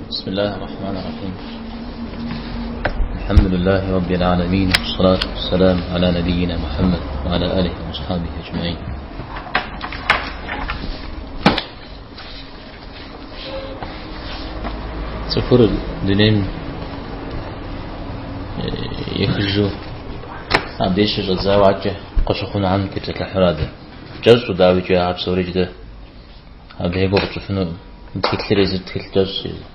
بسم الله الرحمن الرحيم الحمد لله رب العالمين والصلاة والسلام على نبينا محمد وعلى آله وأصحابه أجمعين Цӏыхур дунейм ехыжу абдеж щыщӏэдзауэ адэкӏэ къыщыхъунухэм тепсэлъыхьурэ дэ. Кӏэщӏу, дауикӏи, а псорикӏ дэ абы и гугъу тщӏыфынукъым. Тхылъыр езыр тхылъ кӏэщӏщ езыр.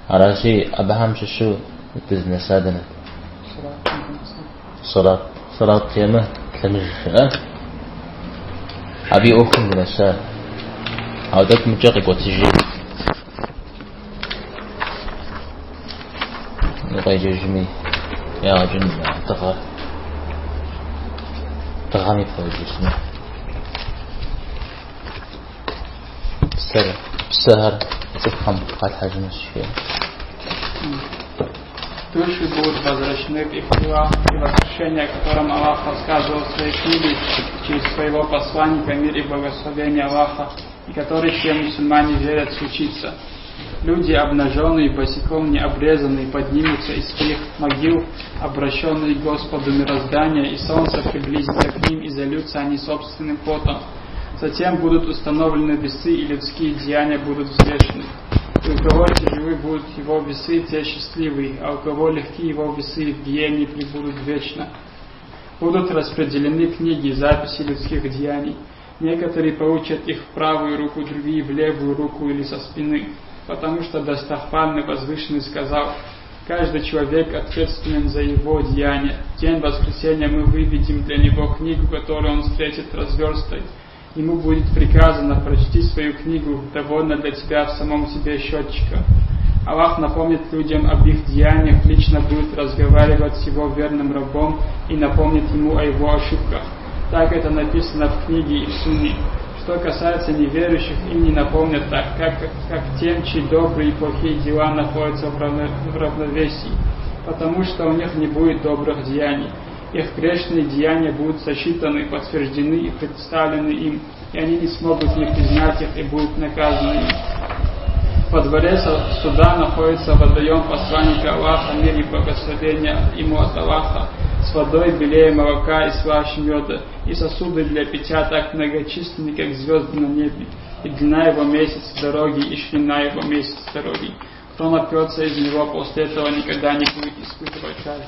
Аращи, абыхэм щыщу дызнэса дэнэт? Сырат. Сырат темэ лъэмыж жыӏэ. Абы и ӏуэхум дынэса. Ауэ тӏэкӏу мыкӏэ къикӏуэтыжи. Укъеджэжми, ягъэкӏын дыгъэр. Дыгъэм и пэжысмэ. Псэр, псэхэр цӏыхухэм къалъхьэжынущ жеӏэ. Души будут возвращены в их тела, и воскрешение, о котором Аллах рассказывал в своей книге через своего посланника, мир и благословение Аллаха, и который все мусульмане верят, случится. Люди, обнаженные, босиком не обрезанные, поднимутся из своих могил, обращенные к Господу мироздания, и солнце приблизится к ним, и зальются они собственным потом. Затем будут установлены весы, и людские деяния будут взвешены. И у кого тяжелы будут его весы, те счастливые, а у кого легки его весы, в гиене пребудут вечно. Будут распределены книги, записи людских деяний. Некоторые получат их в правую руку, другие в левую руку или со спины, потому что Достохвальный Возвышенный сказал, каждый человек ответственен за его деяния. В день воскресения мы выведем для него книгу, которую он встретит разверстой. Ему будет приказано прочти свою книгу, довольно для тебя в самом себе счетчика. Аллах напомнит людям об их деяниях, лично будет разговаривать с его верным рабом и напомнит ему о его ошибках. Так это написано в книге и в сунне. Что касается неверующих, им не напомнят так, как тем, чьи добрые и плохие дела находятся в равновесии, потому что у них не будет добрых деяний. Их грешные деяния будут сосчитаны, подтверждены и представлены им, и они не смогут не признать их и будут наказаны им. Во дворе суда находится водоем посланника Аллаха, мир и благословение ему от Аллаха, с водой белее молока и слаще меда, и сосуды для питья так многочисленны, как звезды на небе, и длина его месяц дороги, и ширина его месяц дороги. Кто напьется из него после этого, никогда не будет испытывать жажду.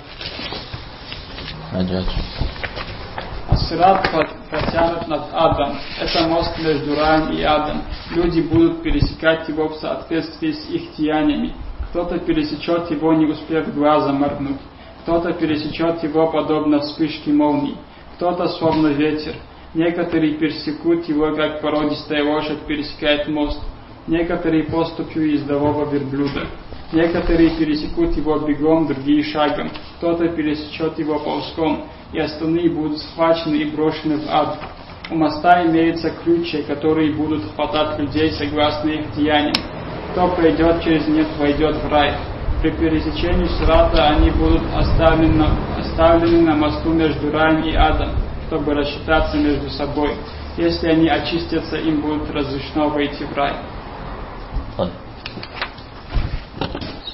Сират протянут над адом. Это мост между раем и адом. Люди будут пересекать его в соответствии с их деяниями. Кто-то пересечет его, не успев глазом моргнуть. Кто-то пересечет его, подобно вспышке молнии. Кто-то словно ветер. Некоторые пересекут его, как породистая лошадь пересекает мост. Некоторые поступью ездового верблюда. Некоторые пересекут его бегом, другие шагом. Кто-то пересечет его ползком, и остальные будут схвачены и брошены в ад. У моста имеются ключи, которые будут хватать людей согласно их деяниям. Кто пройдет через них, войдет в рай. При пересечении сирата они будут оставлены на мосту между раем и адом, чтобы рассчитаться между собой. Если они очистятся, им будет разрешено войти в рай.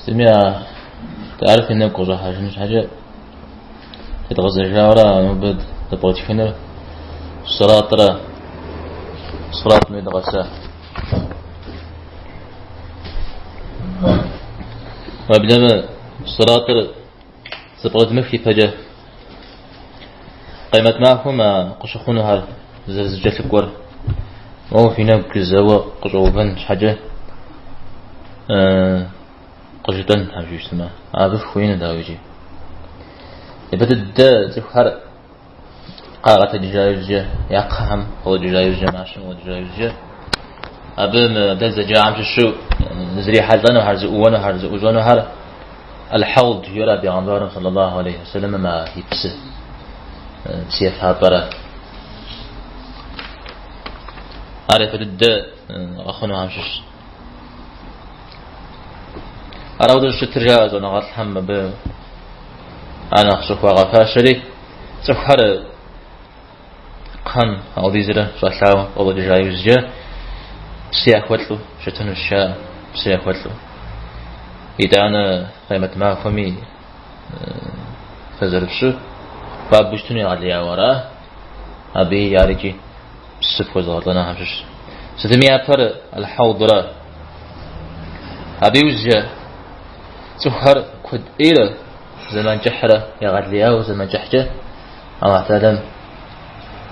Сытми ар фи нэгу къыщӏэхьэжын щхьэкӏэ тедгъэзэжауэрэ нобэ зэпкърытхынур сиратрэ сиратми дгъэса. Уеблэмэ сиратыр зэпкърыдмых ипэкӏэ къемэт махуэм а къыщыхъунухэр зэрызэкӏэлъыкӏуэр моуэ фи нэгу зэуэ къыщӏэувэн щхьэкӏэ къыжытӏэн хьэжу щытмэ, абы фыхуеину дауикӏи. Япэ дыдэ цӏыхухэр къагъэтэджыжа иужькӏэ, я кхъэхэм къыщӏэкӏыжа иужькӏэ, мащэм къыщӏэкӏыжа иужькӏэ, абы мы дэ зэджахэм щыщу зрихьэлӏэнухэр, зыӏууэнухэр, зыӏущӏэнухэр Аль-Хьауд жиӏэрэ Пейгъэмбарым саллаллаху алейхи вассаламым а и псы, псы ефапӏэрэ. Ар япэ дыдэ къэхъунухэм щыщ. Ар ауэдэу щытыр жаӏэ щӏэныгъэлӏхэм абы ар нэхъ щӏыхуагъэфащэри, цӏыхухэр кхъэм ауэдизрэ щӏэлъауэ къыщӏэкӏыжа иужькӏэ псы яхуэлӏэу щытынущ жаӏэ. псы яхуэлӏэу. Итӏанэ къемэт махуэми фэ зэрыфщӏу хуабэу щытыну егъэлеяуэ ара, абыи ар икӏи псы пхуэзыгъэлӏэнухэм щыщ. Сытми япэр аль-Хьаудра. Абы иужькӏэ цӏыхухэр куэд ӏейрэ зэман кӏыхьрэ егъэлеяуэ зэман кӏыхькӏэ Аллахь Тэхьэлам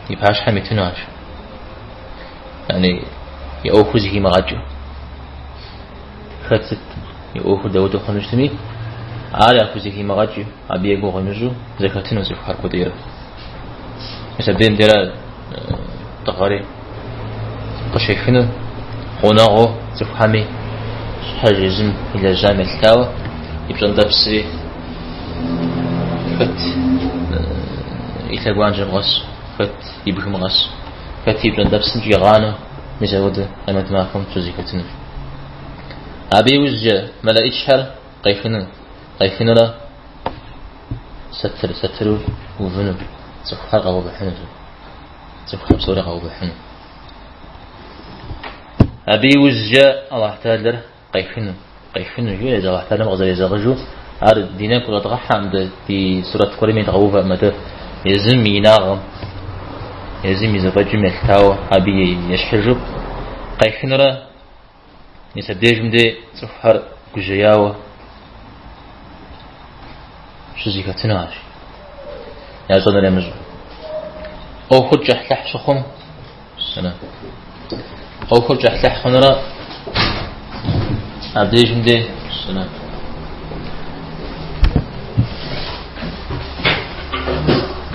и пащхьэм итынуащ. Яни и ӏуэхур зыхимыгъэкӏыу. Хэт сыт и ӏуэхур дауэдэу хъуну щытми, ар яхузэхимыгъэкӏыу, абы и гугъу имыщӏу зэхэтыну цӏыхухэр куэд ӏейрэ. Мис абдейм дерэ дыгъэри къыщехыну гъунэгъуу цӏыхухэми щхьэж езым илэжьам елъытауэ и пщӏэнтӏэпсри хэт и лъэгуанжьэм къэс, хэт и бгым къэс, хэт и пщӏэнтӏэпсым щӏигъанэу мис апхуэдэ къемэт махуэм щызэхэтынущ. Абы иужькӏэ мэлэӏичхэр къехыну, къехынурэ сатыр, сатыру увыну, цӏыхухэр къаувыхьыну. Цӏыхухэр псори къаувыхьыну. Абы иужькӏэ Аллахь Тэхьэлэр къехыну, къехыну жиӏэу езы Аллахь Тэхьэлэм къызэрезэгъыжу, ар ди нэгу къыщӏэдгъэхьэм, дэ ди сурэт гуэрым идгъэувэкъым, атӏэ езым и инагъым, езым и зэфӏэкӏым елъытауэ абы ещхьыжу къехынурэ, мис абдежым де цӏыхухэр гужьеяуэ щызэхэтынуащ, ящӏэнур ямыщӏэу. ӏуэхур кӏыхьлӏыхь щыхъум, ӏуэхур кӏыхьлӏыхь хъунурэ абдежым де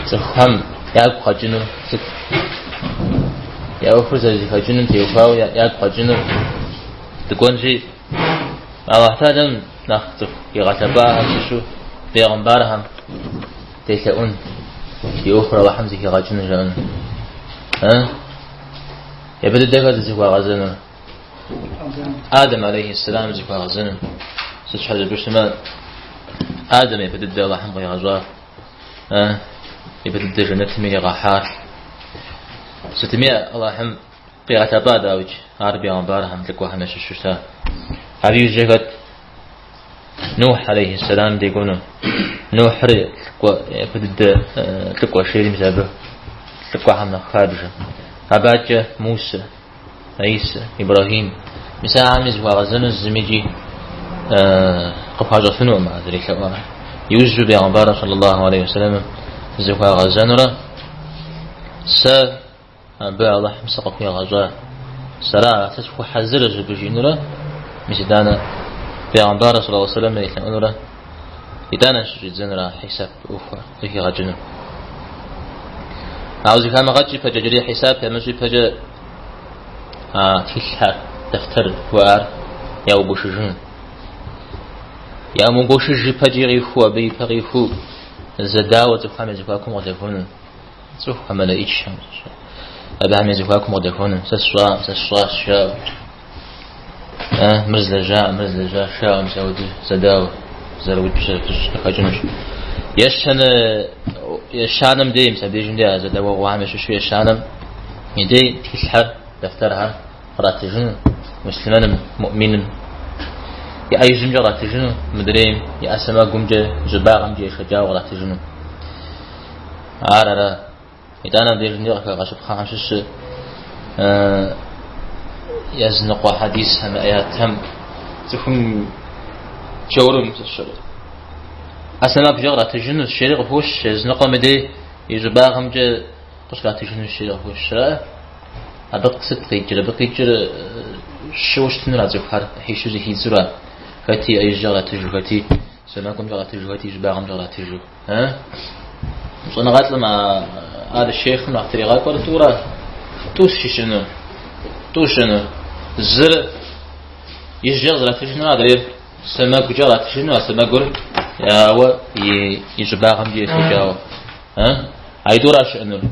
цӏыхухэм ягу къэкӏынур сыт? Я ӏуэхур зэрызэхэкӏынум теухуауэ ягу къэкӏынур дыкӏуэнщи, Аллахь Тэхьэлэм нэхъ цӏыху игъэлъэпӏахэм щыщу бегъымбархэм делъэӏун, ди ӏуэхур Аллахьым зэхигъэкӏыну жаӏэну. Япэ дыдэ хэт зыхуагъэзэнур? Адэм алейхи сэлам зыхуагъэзэну. Сыт щхьэ жыпӏэу щытмэ, Адэм япэ дыдэ Аллахьым къигъэщӏар, япэ дыдэ жэнэтым иригъэхьар. Сытми Аллахьым къигъэлъэпӏа, дауикӏ, ар бегъымбархэм, лӏыкӏуэхэм ящыщу щыта. Абы иужькӏэ хэт? Нухь алейхи сэлам декӏуэну. Нухьыр лӏыкӏуэ, япэ дыдэ лӏыкӏуэ жери мис абы лӏыкӏуэхэм нэхъ хабжэ. Абы адэкӏэ Мусэ, Исэ, Ибрахим. Мис ахэми зыхуагъэзэну зымикӏи къыхуащӏэфынукъым ар зэрелъэӏуар. Иужьу бегъымбар саллаллаху алейхи вассаламым зыхуагъэзэнурэ сэ абы Алыхьым сыкъыхуигъэщӏа. Сэра, сэ сыхуэхьэзырщ абы жиӏэнурэ, мис итӏанэ бегъымбар саллаллаху алейхи вассалам елъэӏунурэ, итӏанэ щыщӏидзэнура хьисап ӏуэхухэр зэхигъэкӏыну. Ауэ зэхамыгъэкӏ ипэкӏэ, иджыри хьисап ямыщӏ ипэкӏэ а тхылъхэр, дэфтэр жыхуаӏэр яугуэшыжыну. Ямыгуэшыж ипэкӏи къихуу, абы ипэ къихуу зэдауэ цӏыхухэм я зэхуакум къыдэхуэну. Цӏыхухэм, мэлэӏичхэм, абыхэм я зэхуакум къыдэхуэну. Сэ сщӏакъым, сэ сщӏащ, жаӏэу. Мыр злэжьа, мыр злэжьа, жаӏэу мис ауэдэу зэдауэ зэрыукӏ зэрыфыщӏ къыхэкӏынущ. Ещанэ, ещанэм дей, мис абдежым дей а зэдауэгъуэхэм ящыщу ещанэм и дей тхылъхэр, дэфтэрхэр къратыжыну, муслъымэным, муӏминым и ӏэ ижьымкӏэ къратыжыну, мыдрейм и ӏэ сэмэгумкӏэ, щӏыбагъымкӏэ ешэкӏауэ къратыжыну. Ар ара. Итӏанэ абдежым дей къыхэгъэщыпхъэхэм щыщ языныкъуэ хьэдисхэм, аятхэм цӏыхум джаурым ӏэ сэмэгукӏэ къратыжынущ, жери къыхощ, языныкъуэм и дей и щӏыбагъымкӏэ къыщратыжынущ, жери къыхощ. Ара? Абы сыт къикӏыр? Абы къикӏыр щыуэ щытынура цӏыхухэр ӏыхьищу зэхидзура? Хэти и ӏэ ижькӏэ къратыжу, хэти сэмэгумкӏэ къратыжу, хэти и щӏыбагъымкӏэ къратыжу. Щӏэныгъэлӏым ар шейхъым нэхъ тригъакӏуэр тӏурэ тӏу щыщыну, тӏу щыну. Зыр ижькӏэ къызэратыжыну, адрейр сэмэгукӏэ къратыжыну, а сэмэгур ауэ и щӏыбагъымкӏэ ешэкӏауэ. Аитӏура щыӏэнур.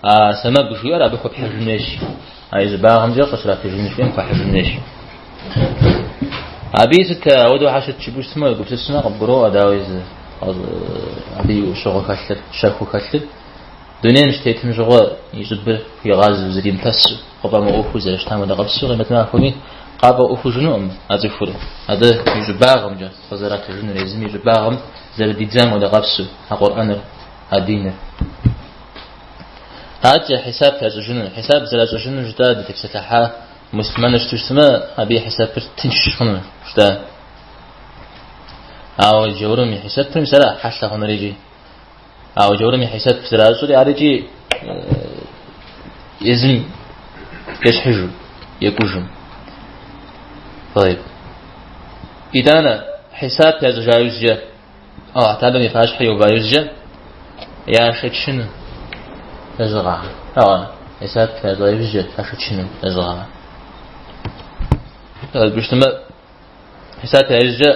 А сэмэгу жиӏэр абы хуэпхьыжын хуейщ. А и щӏыбагъымкӏэ къыщратыжын жиӏэм хуэхьыжын хуейщ. Абыи сыт ауэдэу хьэ щыт жыпӏэу щытмэ, уегупсысмэ, къыбгуроӏуэ дауи зы абы и ӏущыгъуэ хэлъыр, щэху хэлъыр. Дунейм щытетым щыгъуэ и щӏыбыр хуигъазэу, зримыпэсу, къыфӏэмыӏуэхуу зэрыщытам хуэдэ къабзэу къемэт махуэми Къафӏэӏуэхужынукъым а цӏыхур, атӏэ и щӏыбагъымкӏэ къызэратыжынур, езым и щӏыбагъым зэрыдидзам хуэдэ къабзэу а Къурӏэныр, а диныр. Адэкӏэ хьисап ящӏыжыну, хьисап зэращӏыжыну жытӏа дытепсэлъыхьа муслъымэну щыту щытмэ, абы и хьисапыр тынш хъуну жытӏа. Ауэ джаурым и хьисапыр мис ара хьэлъэ хъунур икӏи. Ауэ джаурым и хьисап зэращӏри ар икӏи езым ещхьыжу, екӏужу. طيب. Итӏанэ хьисап ящӏыжа иужькӏэ, Аллахь Тэхьэлам и пащхьэ иува иужькӏэ яшэчыну лэжьыгъэ. Ауэ хьисап ящӏа иужькӏэ яшэчыну лэжьыгъэ. Щытмэ, Хьисап иужькӏэ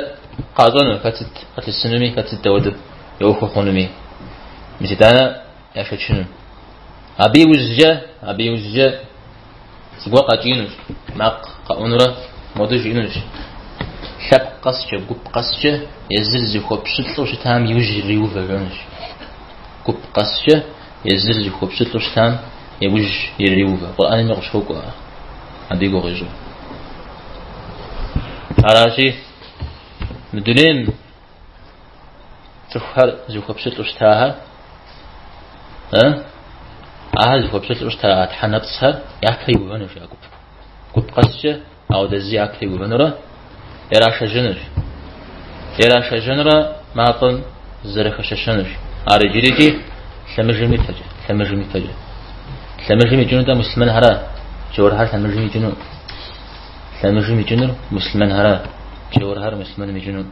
къащӏэну хэт сыт къылъысынуми, хэт сыт дауэдэу и ӏуэхур хъунуми. Мис итӏанэ яшэчыну. Абы иужькӏэ, абы иужькӏэ зыгуэр къэкӏиинущ, макъ къэӏунурэ модэу жиӏэнущ. Лъэпкъ къэскӏэ, гуп къэскӏэ езыр зыхуэпщылӏу щытам иужь иреувэ жиӏэнущ. Гуп къэскӏэ езыр зыхуэпщылӏу щытам иужь иреувэ. Къурӏэнми къыщокӏуэ ар. Абы и гугъу ищӏу. Аращи, мы дунейм цӏыхухэр зыхуэпщылӏу щытахэр, ахэр зыхуэпщылӏу щыта тхьэ нэпцӏхэр япэ иувэнущ а гуп. Гуп къэскӏэ ауэдэ зы япэ иувэнурэ ирашэжьэнущ. Ирашэжьэнурэ мафӏэм зэрыхэщэщэнущ. Ар иджырикӏи лъэмыжым ипэкӏэ, лъэмыжым ипэкӏэ. Лъэмыжым икӏыну-тӏэ муслъымэнхэрэ, джаурхэр лъэмыжым икӏыну. Лъэмыжым икӏынур муслъымэнхэрэ, джаурхэр муслъымэным икӏыну.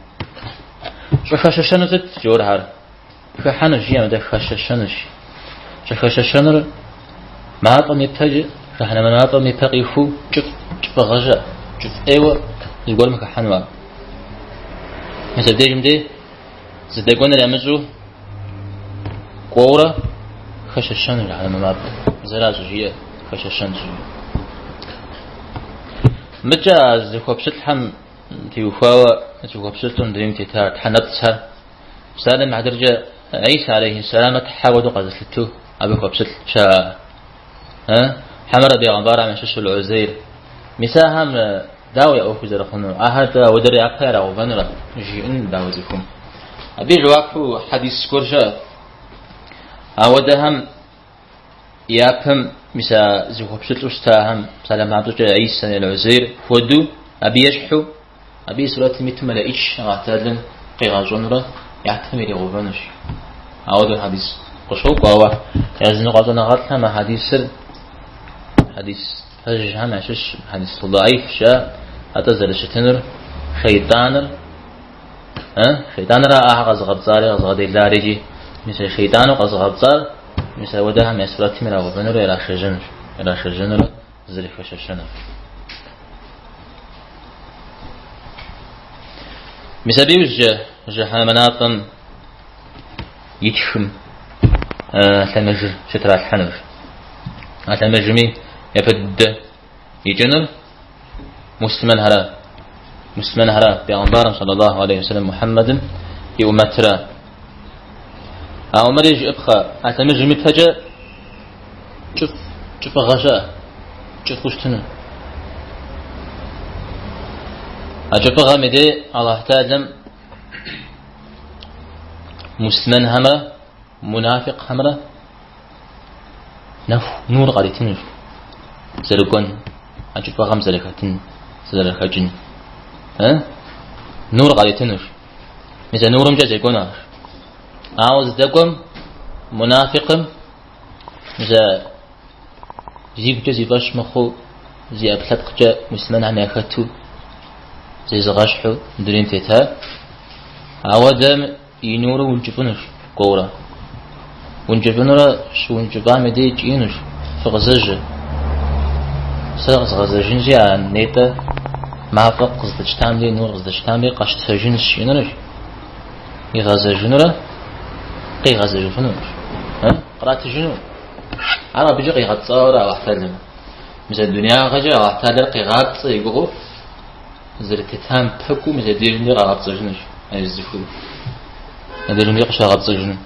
Щӏыхэщэщэнур сыт джаурхэр? Хыхьэнущ, жиӏэм, атӏэ хэщэщэнущ. Щӏыхэщэщэнур мафӏэм ипэкӏэ, жыхьэнэмэ мафӏэм ипэ къихуэу кӏыфӏ, кӏыфӏыгъэ щыӏэ, кӏыфӏ ӏейуэ зыгуэрым хыхьэну ар. Мис абдежым дей зыдэкӏуэныр ямыщӏэу кӏуэурэ хэщэщэну жыхьэнэмэ мафӏэм. Зэра щӏыжиӏэр хэщэщэнщ. Мыкӏэ а зыхуэпщылӏхэм теухуауэ зыхуэпщылӏу дунейм тета тхьэ нэпцӏхэр Псалъэм и хьэтыркӏэ Гӏисэ алейхьиссэламыр тхьэ хуэдэу къэзылъытэу абы хуэпщылӏ щыӏэ. Хьэмэрэ бегъымбархэм ящыщу Гӏузейр. Мис ахэм дауэ я ӏуэху зэрыхъунур? Ахэр тӏэ ауэдэр япэ ирагъэувэнурэ жиӏэн дауэ цӏыхум? Абы и жэуапу хьэдис гуэр щыӏэ. Ауэдэхэм япэм мис а зыхуэпщылӏу щытахэм, псалъэм папщӏэкӏэ Гӏисэ е Гӏузейр хуэдэу абы ещхьу Абы и сурэтым иту мэлэӏич Аллахь Тэхьэлам къигъэщӏынурэ япэм иригъэувэнущ. Ауэдэу хьэдис къыщокӏуэ, ауэ языныкъуэ щӏэныгъэлӏхэм а хьэдисыр хьэдис пэжхэм ящыщ хьэдис даиф жаӏэ, атӏэ зэрыщытынур шейтӏаныр, шейтӏаныра ахэр къэзыгъэпцӏари къэзыгъэделари икӏи мис а шейтӏану къэзыгъэпцӏар мис ауэдэхэм я сурэтым ирагъэувэнурэ ирашэжьэнущ, ирашэжьэнурэ зэрыхэщэщэнур. Мис абы иужькӏэ жыхьэнэмэ мафӏэм и тхым лъэмыжыр щытралъхьэнущ. А лъэмыжми япэ дыдэ икӏынур муслъымэнхэрэ, муслъымэнхэрэ, бегъымбарым саллаллаху алейхи вассалам Мухьэммэдым и ӏумэтырэ. Ауэ мыри жыӏэпхъэ, а лъэмыжым ипэкӏэ Кӏыфӏ, кӏыфӏыгъэ щыӏэ, кӏыфӏу щытыну. А кӏыфӏыгъэм и дей Аллахь Тэхьэлам муслъымэнхэмрэ мунафикъхэмрэ нэху нур къаритынущ, зэрыкӏуэн, а кӏыфӏыгъэм зэрыхэтын, зэрыхэкӏын. Нур къаритынущ. Мис а нурымкӏэ зекӏуэну ар. Ауэ здэкӏуэм мунафикъым Мис а зигукӏэ зи фӏэщ мыхъуу, зи ӏэпкълъэпкъкӏэ муслъымэнхэм яхэту зезыгъэщхьу дунейм тета, ауэдэм и нурыр ункӏыфӏынущ кӏуэурэ. Ункӏыфӏынурэ щыункӏыфӏам и дей кӏиинущ, фыкъызэжьэ. Сэ къызгъэзэжынщи, а нетӏэ мафӏэ къыздэщтам дей, нур къыздэщтам дей къэщтэжынщ жиӏэнущ. Игъэзэжынурэ къигъэзэжыфынущ. Къратыжыну. Ар абыкӏэ къигъэпцӏауэрэ Аллахь Тэхьэлам. Мис а дунягъэкӏэ Аллахь Тэхьэлар къигъапцӏэ и гугъэу зэрытетам пэкӏуу мис абдежым дей къагъэпцӏэжынущ а езы цӏыхур. Абдежым дей къыщагъэпцӏэжыну.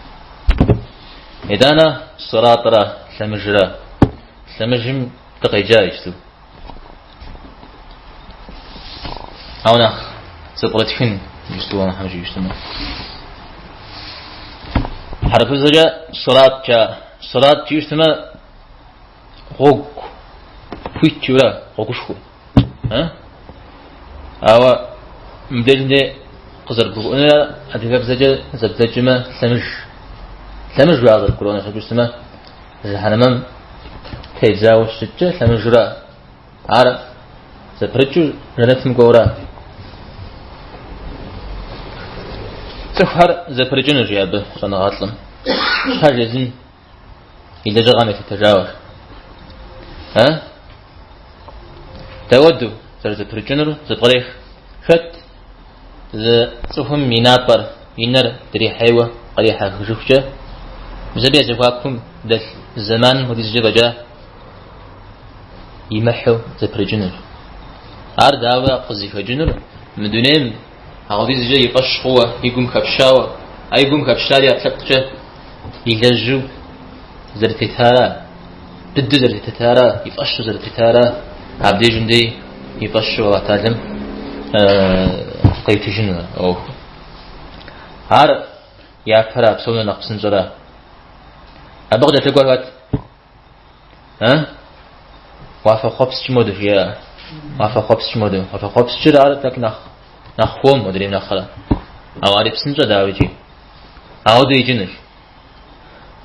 Итӏанэ сыратӏрэ лъэмыжрэ. Лъэмыжым дыкъеджа иджыпсту. Ауэ нэхъ зэпкърытхын иджыпсту ахьэм жиӏэу щытмэ. Хьэрыпыбзэкӏэ сырат жаӏэ. Сырат жиӏэу щытмэ, гъуэгу хуит жиӏэура, гъуэгушхуэ. Ауэ мыбдежым де къызэрыбгурыӏуэнур адыгэбзэкӏэ зэбдзэкӏмэ лъэмыж. Лъэмыж жаӏэ къызэрыбгурыӏуэнур щхьэкӏэ щытмэ, жыхьэнэмэм тедзауэ щыткӏэ лъэмыжра. Ар зэпрыкӏыу жэнэтым кӏуэура. Цӏыхухэр зэпрыкӏынущ, жи абы щӏэныгъэлӏым. Щхьэж езым и лэжьыгъэм елъытэжауэ. А? Дауэду зэрызэпрыкӏынур зэпкърех. Хэт зы цӏыхум и напӏэр, и нэр дрихьейуэ кърихьэхыжыхукӏэ, мис абы я зэхуакум дэлъ зэманым хуэдизкӏэ фӏэкӏа имыхьу зэпрыкӏынущ. Ар дауэ къызыхэкӏынур? Мы дунейм апхуэдизкӏэ и фӏэщ хъууэ, и гум хэпщауэ, а и гум хэпщари ӏэпкълъэпкъкӏэ илэжьу зэрытетара, быдэу зэрытетара, и фӏэщу зэрытетара, абдежым дей и фӏэщу Аллахь Тэхьэлам къритыжыну ӏуэху. Ар япэра, псом нэхъ псынщӏэра. Абы къыкӏэлъыкӏуэр хэт? Уафэхъуэпскӏым хуэдэу жиӏа. Уафэхъуэпскӏым хуэдэу. Уафэхъуэпскӏыр ар тӏэкӏу нэхъ нэхъ хуэм модрейм нэхърэ. Ауэ ари псынщӏэ дауикӏи. Ауэдэу икӏынущ.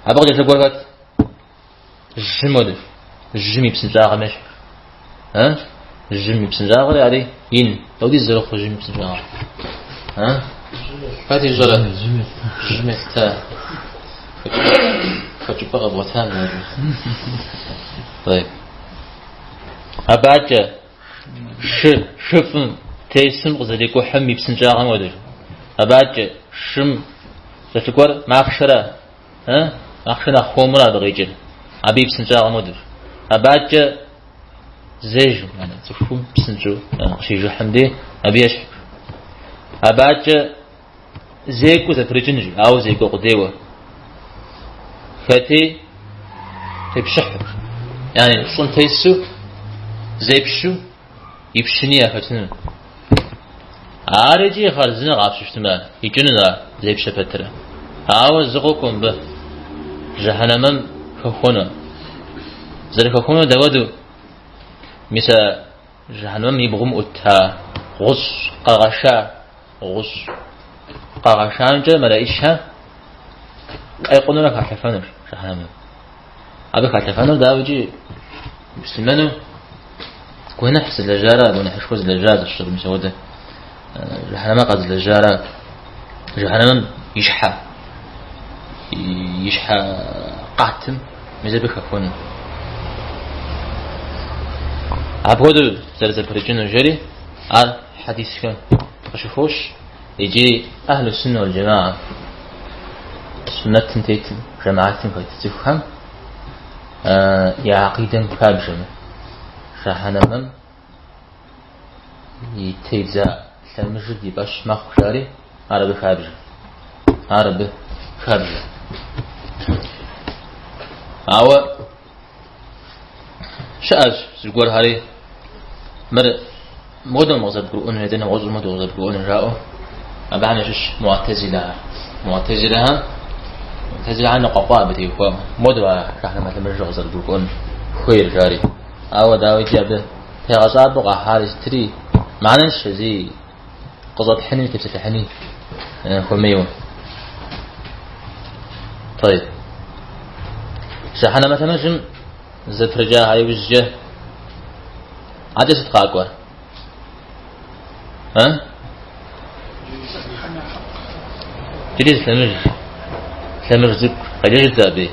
Абы къыкӏэлъыкӏуэр хэт? Жьым хуэдэу. Жьым и псынщӏагъэм ещхь. Жьым и псынщӏагъэри ари ин. Дауэдиз зэрыхъу жьым и псынщӏагъэр? Хэт ищӏэрэ? Жьым елъыта. Хэкӏыпӏэ къэбгъуэтам. Абы адэкӏэ шы, шыфӏым тесым къызэрикӏухьым и псынщӏагъэм хуэдэщ. Абы адэкӏэ шым кӏэлъыкӏуэр махъшэра? Махъшэ нэхъ хуэмурэ абы къикӏыр. Абы и псынщӏагъэм хуэдэщ. Абы адэкӏэ зежэм, цӏыхум псынщӏэу къыщижыхьым дей, абы ещхь. Абы адэкӏэ зекӏуэу зэпрыкӏынщ, ауэ зекӏуэ къудейуэ. Хэти къипщыхьу, яни щӏым тесу, зепщу, ипщыни яхэтыну. Ар икӏи хъарзынэ къапщтэу щытмэ, икӏыну ар зепщэ пэтрэ. Ауэ зы къокӏуэ мыбы жыхьэнэмэм хэхуэну. Зэрыхэхуэну дауэду? Мис а жыхьэнэмэм и бгъум ӏут а гъущӏ къэгъэша, гъущӏ къэгъэшамкӏэ мэлэӏичхэр къекъунурэ халъэфэнущ жыхьэнэмэм. Абы халъэфэнур дауикӏи муслъымэну гуэныхь зылэжьара, гуэныхьышхуэ зылэжьа зыщыщыр мис ауэдэ жыхьэнэмэ къэзылэжьара, жыхьэнэмэм и щхьэ, и щхьэ къатым мис абы хэхуэну. Апхуэдэу зэрызэпрыкӏыну жери, ар хьэдисхэм къыщыхощ. Икӏи Ахьлу суннэ уал джэмаа, суннэтым тетым, жэмаатым хэт цӏыхухэм я акъидэм хабжэ мы жыхьэнэмэм и тедза лъэмыжыр ди фӏэщ мэхъу жари, ар абы хабжэ. Ар абы хабжэ. Ауэ Щыӏэщ зыгуэрхэри, мыр модэм къызэбгурыӏуэну, е нэгъуэщӏу модэу къызэбгурыӏуэну жаӏэу, абыхэм ящыщ муатезилэхэр. Муатезилэхэм, муатезилэхэр ныкъуэкъуа абы теухуауэ, модэу а жыхьэнэмэ лъэмыжыр къызэрыбгурыӏуэн хуейр жари. Ауэ дауикӏи абы тегъэщӏапӏэу къахьари сытри мыхьэнэншэ зи къыщӏэпхьыни тепсэлъыхьыни хуэмейуэ. Тӏэйб. Жыхьэнэмэ лъэмыжым зэпрыкӏаха иужькӏэ адэкӏэ сыт къакӏуэр? А? Иджыри зы лъэмыж, лъэмыж цӏыкӏу къеджэжыт абы.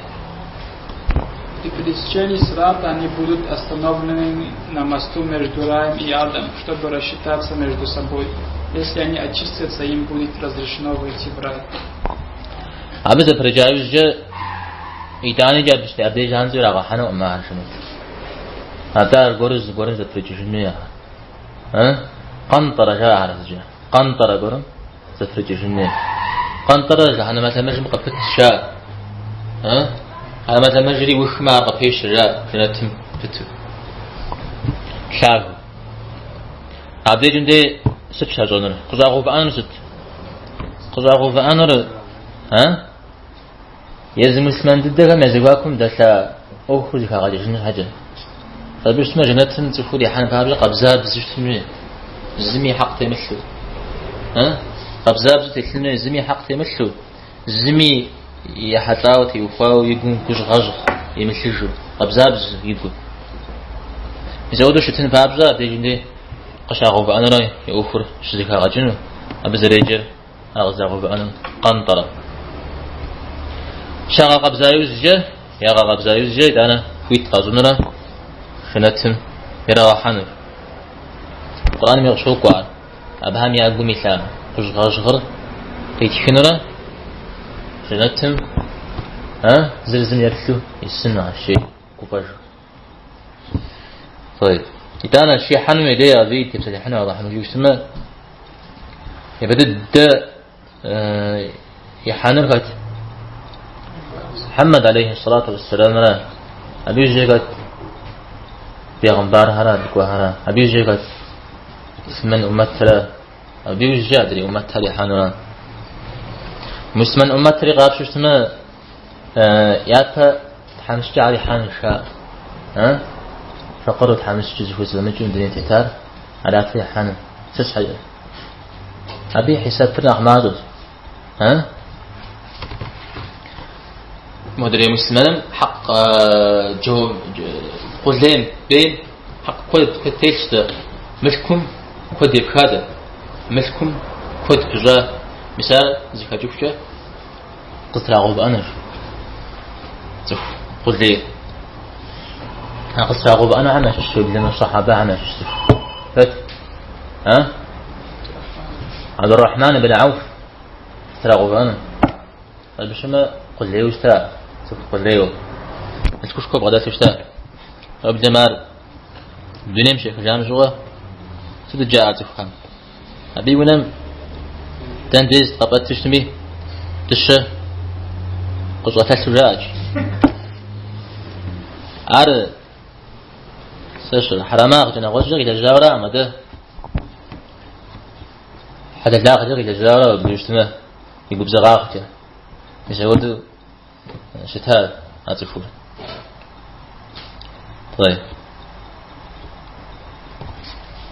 При пересечении сирата они будут остановлены на мосту между раем и адом, чтобы рассчитаться между собой. Если они очистятся, им будет разрешено войти в рай. Абы зэпрыкӏа иужькӏэ итӏанэкӏэ абы абдеж занщӏэу ирагъэхьэнукъым ахэр жэнэт. Атӏэ аргуэру зыгуэрым зэпрыкӏыжын хуей ахэр. Къэнтӏэрэ жаӏэ ахэр зыкӏэ. Къэнтӏэрэ гуэрым зэпрыкӏыжын хуей. Къэнтӏэрэ жыхьэнэмэ лъэмыжым къыпытщ, жаӏэ. Жыхьэнэмэ лъэмыжри ухмэ ар къыпещэ, жаӏэ, жэнэтым пыту. Лъагэу. Абдежым дей. сыт щащӏэнур? Къыщӏагъэувыӏэнур сыт? Къыщӏагъэувыӏэнур, а? Езы муслъымэн дыдэхэм я зэхуакум дэлъа ӏуэхур зэхагъэкӏыжын щхьэкӏэ. Абы щытмэ, жэнэтым цӏыхур ихьэн папщӏэ къабзабзэу щытын хуей, зыми и хьэкъ темылъу. А? Къабзабзэу телъын хуей, зыми и хьэкъ темылъу, зыми ехьэлӏауэ теухуауэ и гум гужьгъэжьгъ имылъыжу, къабзабзэу и гур. Мис апхуэдэу щытын папщӏэ абдежым дей къыщагъэувыӏэнурэ и ӏуэхур щызэхагъэкӏыну, абы зэреджэр ар къыздрагъэувыӏэнум къэнтӏэрэ. Щагъэкъэбза иужькӏэ, ягъэкъэбза иужькӏэ итӏанэ хуит къащӏынурэ жэнэтым ирагъэхьэнур. Къурӏэнми къыщокӏуэ ар. Абыхэм я гум илъа гужьгъэжьгъыр къитхынурэ жэнэтым зыр зым еплъу исыну ащи гуфӏэжу. طيب. Итӏанэ щихьэнум и дей абы тепсэлъыхьыну Алыхьым жиӏэу щытмэ, япэ дыдэ ихьэнур хэт? Мухьэммэд алейхи салату вассаламра, абы иужькӏэ хэт? Бегъымбархэрэ, лӏыкӏуэхэрэ, абы иужькӏэ хэт? Муслъымэн уммэтра, абы иужькӏэ адрей уммэтхэр ихьэнура. Муслъымэн уммэтри къапщтэу щытмэ, япэ тхьэмыщкӏэхэр ихьэнущ, жаӏэ. Факъырэу тхьэмыщкӏэ зыхузэфӏэмыкӏыу дунейм тетар, ар япэ ихьэну. Сыт щхьэкӏэ? Абы и хьисэпыр нэхъ мащӏэщ. Модрей муслъымэным хьэкъ джо къулейм, бейм хьэкъ куэд куэд телъщ дэ. Мылъкум куэд епха дэ. Мылъкум куэд пыщӏа. Мис ар зэхэкӏыхукӏэ къызтрагъэувыӏэнущ цӏыху къулейр. А къызтрагъэувыӏэнухэм ящыщ уеблэмэ сэхьабэхэм ящыщ цӏыху. Хэт? А? Абдуррахьман ибн Ауф къытрагъэувыӏэну. Абы щымэ къулейуэ щыта, цӏыху къулейуэ. Мылъкушхуэ бгъэдэлъу щыта. Уеблэмэ ар дунейм щехыжам щыгъуэ сытыт жаӏа цӏыхухэм? Абы и унэм дэн деж къэпӏэту щытми, дыщэ къыщӏэлъэлъу жаӏэкӏ. Ар сэ сщӏэрэ, хьэрэмагъкӏэ нэгъуэщӏкӏэ къилэжьауэраӏым, атӏэ хьэлэлагъкӏэ къилэжьауэра абы щытмэ, и губзыгъагъкӏэ. Мис апхуэдэу щыта а цӏыхур. طيب.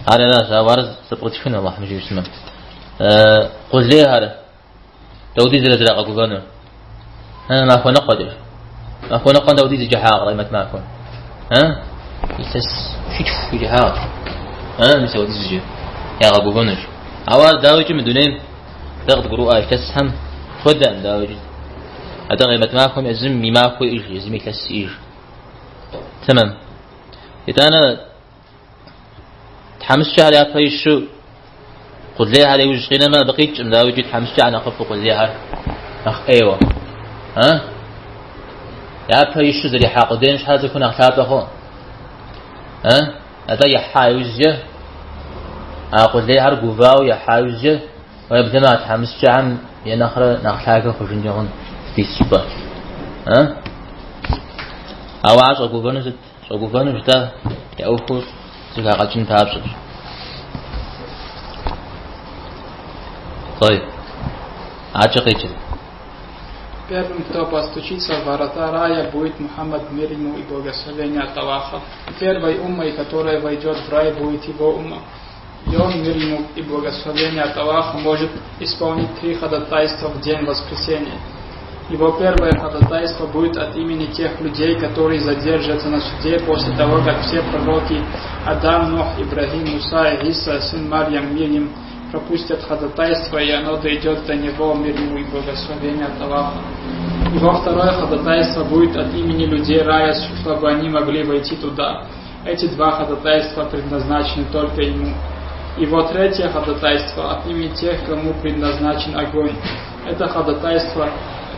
Ар аращ, ауэ ар зэпкърытхын Алыхьым жиӏэу щытмэ. Къулейхэр дауэдиз зэрагъэгувэнур? Махуэ ныкъуэкӏэ. Махуэ ныкъуэм дауэдиз и кӏыхьагъыр къемэт махуэм? Илъэс щитху и кӏыхьагъыр. Мис апхуэдизкӏэ ягъэгувэнущ. Ауэ ар дауикӏи мы дунейм дэ къыдгурыӏуа илъэсхэм хуэдэкъым дауикӏи. Атӏэ къемэт махуэм езым и махуэ иӏэж, езым илъэс иӏэж. Тэмэм. Итӏанэ тхьэмыщкӏэхэр япэ ищу къулейхэр иужь къинэмэ, абы къикӏкъым, дауикӏи тхьэмыщкӏэхэр нэхъыфӏу къулейхэр нэхъ ӏейуэ. А? Япэ ищу зэрихьа къудейм щхьэ цӏыхур нэхъ лъапӏэ хъу. А? Атӏэ ихьа иужькӏэ, а къулейхэр гувауэ ихьа иужькӏэ, уеблэмэ а тхьэмыщкӏэхэм я нэхърэ нэхъ лъагэ хъужынкӏэ хъун здис щӏыпӏэр. А? Ауэ ар щӏэгувэну сыт? Щӏэгувэну жытӏэ я ӏуэхур зэхагъэкӏын папщӏэщ. طيب. Адэкӏэ къикӏыр. Первым, кто постучится в ворота рая, будет Мухаммад, мир ему и благословение от Аллаха. Первой уммой, которая войдет в рай, будет его умма. И он, мир ему и благословение от Аллаха, может исполнить 3 ходатайства в день воскресения. Его первое ходатайство будет от имени тех людей, которые задержатся на суде после того, как все пророки Адам, Нух, Ибрахим, Муса, Иса, сын Марьям, мир им, пропустят ходатайство, и оно дойдет до него, мир ему и благословение от Аллаха. Его второе ходатайство будет от имени людей рая, чтобы они могли войти туда. Эти 2 ходатайства предназначены только ему. Его третье ходатайство от имени тех, кому предназначен огонь. Это ходатайство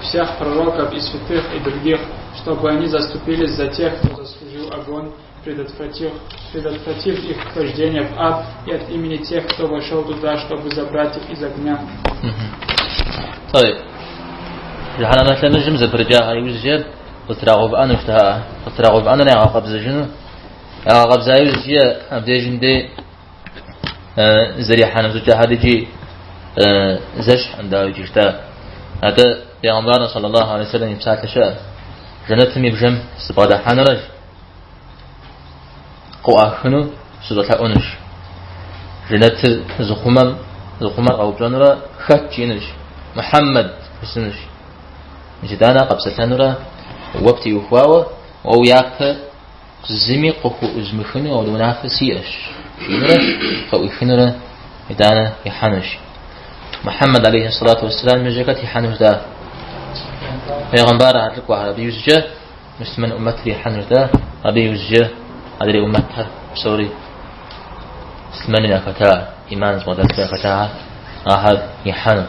всех пророков и святых и других, чтобы они заступились за тех, кто заслужил огонь, предотвратив их вхождение в ад, и от имени тех, кто вошел туда, чтобы забрать их из огня. طيب. Жыхьэнэмэ лъэмыжым зэпрыкӏахэр иужькӏэ къытрагъэувыӏэнущ, къытрагъэувыӏэнур ягъэкъэбзэжыну. Ягъэкъэбза иужькӏэ абдежым дей зэрихьэну щӏыкӏэхэр икӏи зэщхькъым, дауэ икӏи жытӏа. Атӏэ Пейгъэмбарым саллаллаху алейхи вассалам и псалъэ щыӏэ, жэнэтым и бжэм сыбгъэдыхьэнурэ къыӏуахыну сыщӏэлъэӏунущ. Жэнэтыр зыхъумэм, зыхъумэр къэупщӏэнурэ хэт жиӏэнущ, Мухьэммэд жысӏэнущ. Мис итӏанэ къэпсэлъэнурэ уэ птеухуауэ, уэ уяпэ зыми къыхуӏузмыхыну ауэдэ унафэ сиӏэщ, жиӏэнурэ къыӏуихынурэ итӏанэ ихьэнущ. Мухьэммэд алейхи сэлату уэсселам иужькӏэ хэт ихьэну жытӏа? Пейгъэмбархэр, лӏыкӏуэхэр, абы иужькӏэ муслъымэн ӏумэтыр ихьэну жытӏа, абы иужькӏэ адрей ӏумэтхэр псори муслъымэным яхэта, ӏиман зыбгъэдэлъу яхэтахэр, ахэр ихьэну.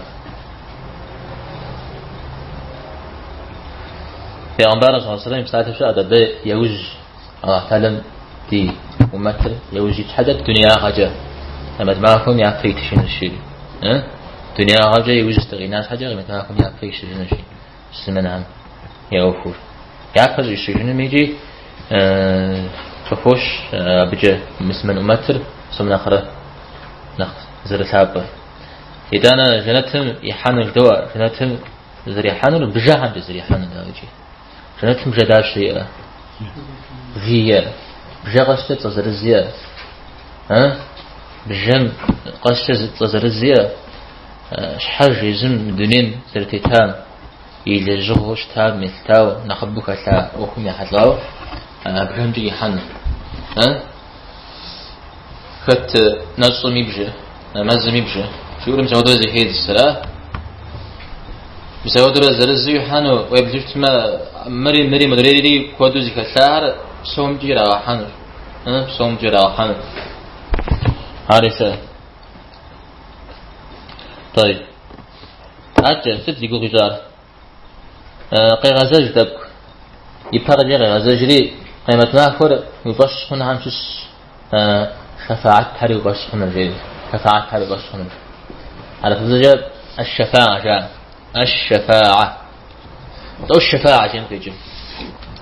Пейгъэмбарым саллаллаху алейхи вассалам и псалъэ щыӏэт абы яужь Аллахь Тэхьэлам ди умэтыр яужь ит щхьэкӏэ дунеягъэкӏэ Къемэт махуэм япэ итыжынущ жери. Дунеягъэкӏэ иужь дыкъина щхьэкӏэ Къемэт махуэм япэ ищыжынущ муслъымэнхэм я ӏуэхур. Япэ щӏищыжынум икӏи къыхощ абыкӏэ муслъымэн умэтыр псом нэхърэ нэхъ зэрылъапӏэр. Итӏанэ жэнэтым ихьэну жыдоӏэ, жэнэтым зэрихьэнур бжэхэмкӏэ зэрихьэнур, дауикӏи. Жэнэтым бжэ дапщэ иӏэ? Бжий иӏэ. Бжэ къэскӏэ цӏэ зырыз иӏэ. Бжэм къэскӏэ цӏэ зырыз иӏэ. Щхьэж езым дунейм зэрытетам, и лэжьыгъэу щытам елъытауэ, нэхъыбэу хэлъа ӏуэхум ехьэлӏауэ бжэмкӏэ ихьэну. Хэт нэщӏым и бжэ, нэмэзым и бжэ. Жиӏэурэ мис ауэдурэ зэхедз, ара? Мис ауэдурэ зырызу ихьэну, уеблэу щытмэ, мыри, мыри, мыдрейри куэду зыхэлъахэр псомкӏи ирагъэхьэнущ. Псомкӏи ирагъэхьэну. Ари сэ. Тӏэйб. Адэкӏэ, сыт зи гугъу ищӏар? Къегъэзэж тӏэкӏу. Ипэкӏэ къегъэзэжри, къемэт махуэр уи фӏэщ хъунхэм щыщ шэфаатхэр уи фӏэщ хъуныр, жери. Шэфаатхэр уи фӏэщ хъуныр. Хьэрыпыбзэкӏэ аш-шэфаа жаӏэ. Аш-шэфаа. Тӏэу шэфаа жиӏэм къикӏым.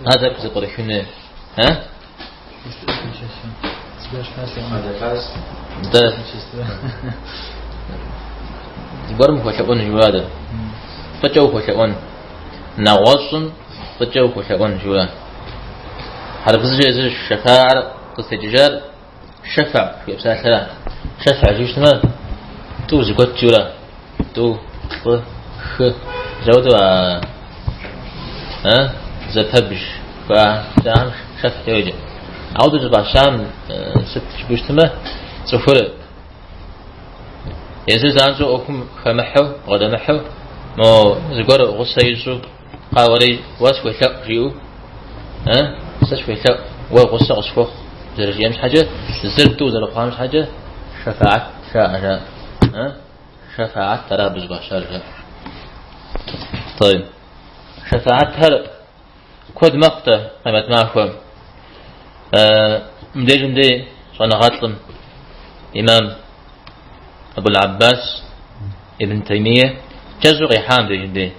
Ар тӏэкӏу зэпкърыхын хуей. Дэ зыгуэрым ухуэлъэӏуэн жиӏэу Фӏыкӏэ ухуэлъэӏуэн. Нэгъуэщӏым фӏыкӏэ ухуэлъэӏуэн жиӏэу. Хьэрыпыбзэкӏэ езыр шэфаар къызытекӏыжар шэфа жиӏэ псалъэра. Шэфа жиӏэу щытмэ, тӏу зыгуэт жиӏэура. Тӏу, плӏы, хы. Зэуэдэу а зэпэбж жаӏэм шэф йоджэ. Ауэдэу зыфӏащам сыт жыпӏэу щытмэ, цӏыхур езыр занщӏэу ӏуэхум хэмыхьэу, бгъэдэмыхьэу, мо зыгуэр гъусэ ищӏу къауэри уэ схуелъэӏу жиӏэу, сэ схуелъэӏу, уэ гъусэ къысхуэхъу зэрыжиӏэм щхьэкӏэ, зыр тӏу зэрыхъуам щхьэкӏэ шэфаат жаӏэ жаӏэ. Шэфаат ара абы зыфӏащар жаӏэ. Тӏэйб. Шэфаатхэр куэд мэхъу-тӏэ къемэт махуэм. Мыбдежым дей щӏэныгъэлӏым, имам Абул Аббас ибн Таймие кӏэщӏу къихьа мыбдежым дей.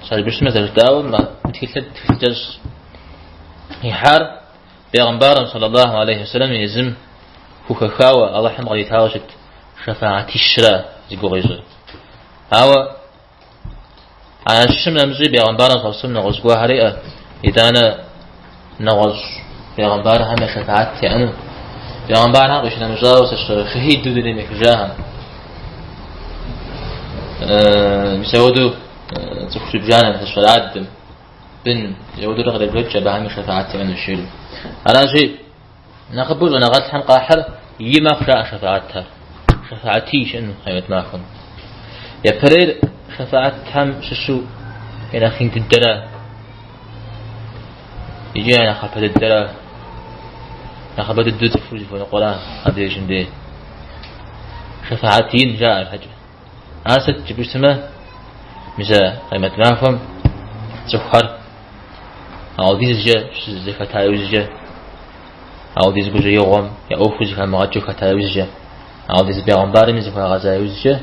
Щхьэжбыщмэ зэрыжытӏауэ, мы тхылъыр тхылъ кӏэщӏ. Ихьар Бегъымбарым, саллаллаху алейхи вассалам, езым хухэхауэ Алыхьым къритауэ щыт шэфаатищра зи гугъу ищӏыр. Ауэ а щым нэмыщӏи бегъымбарым саллаллаху алейхи вассалам нэгъуэщӏ гуэрхэр иӏэ, итӏанэ нэгъуэщӏ бегъымбархэм я шэфаат яӏэну. Бегъымбархэм къищынэмыщӏауэ шэхиду дунейм ехыжахэм. Мис ауэдэу цӏыху зыбжанэм, сэ Адэм, бын, ауэдэурэ къребжэкӏ абыхэми шэфаат яӏэнущ жери. Аращи, нэхъыбэу щӏэныгъэлӏхэм къахьыр и мэхъу жаӏэ шэфаатхэр. Шэфаатий щыӏэну къемэт махуэм. Япэрейр шэфаатхэм щыщу я нэхъ ин дыдэрэ икӏи я нэхъапэ дыдэрэ нэхъыбэ дыдэу цӏыхур зыхуэныкъуэра абдежым дей. Шэфаат ин жаӏэ щхьэкӏэ. Ар сыт жыпӏэу щытмэ, мис а къемэт махуэм цӏыхухэр ауэдизкӏэ щызэхэта иужькӏэ, ауэдиз гужьеигъуэм я ӏуэхур зэхамыгъэкӏыу хэта иужькӏэ, ауэдиз бегъымбарми зыхуагъэза иужькӏэ,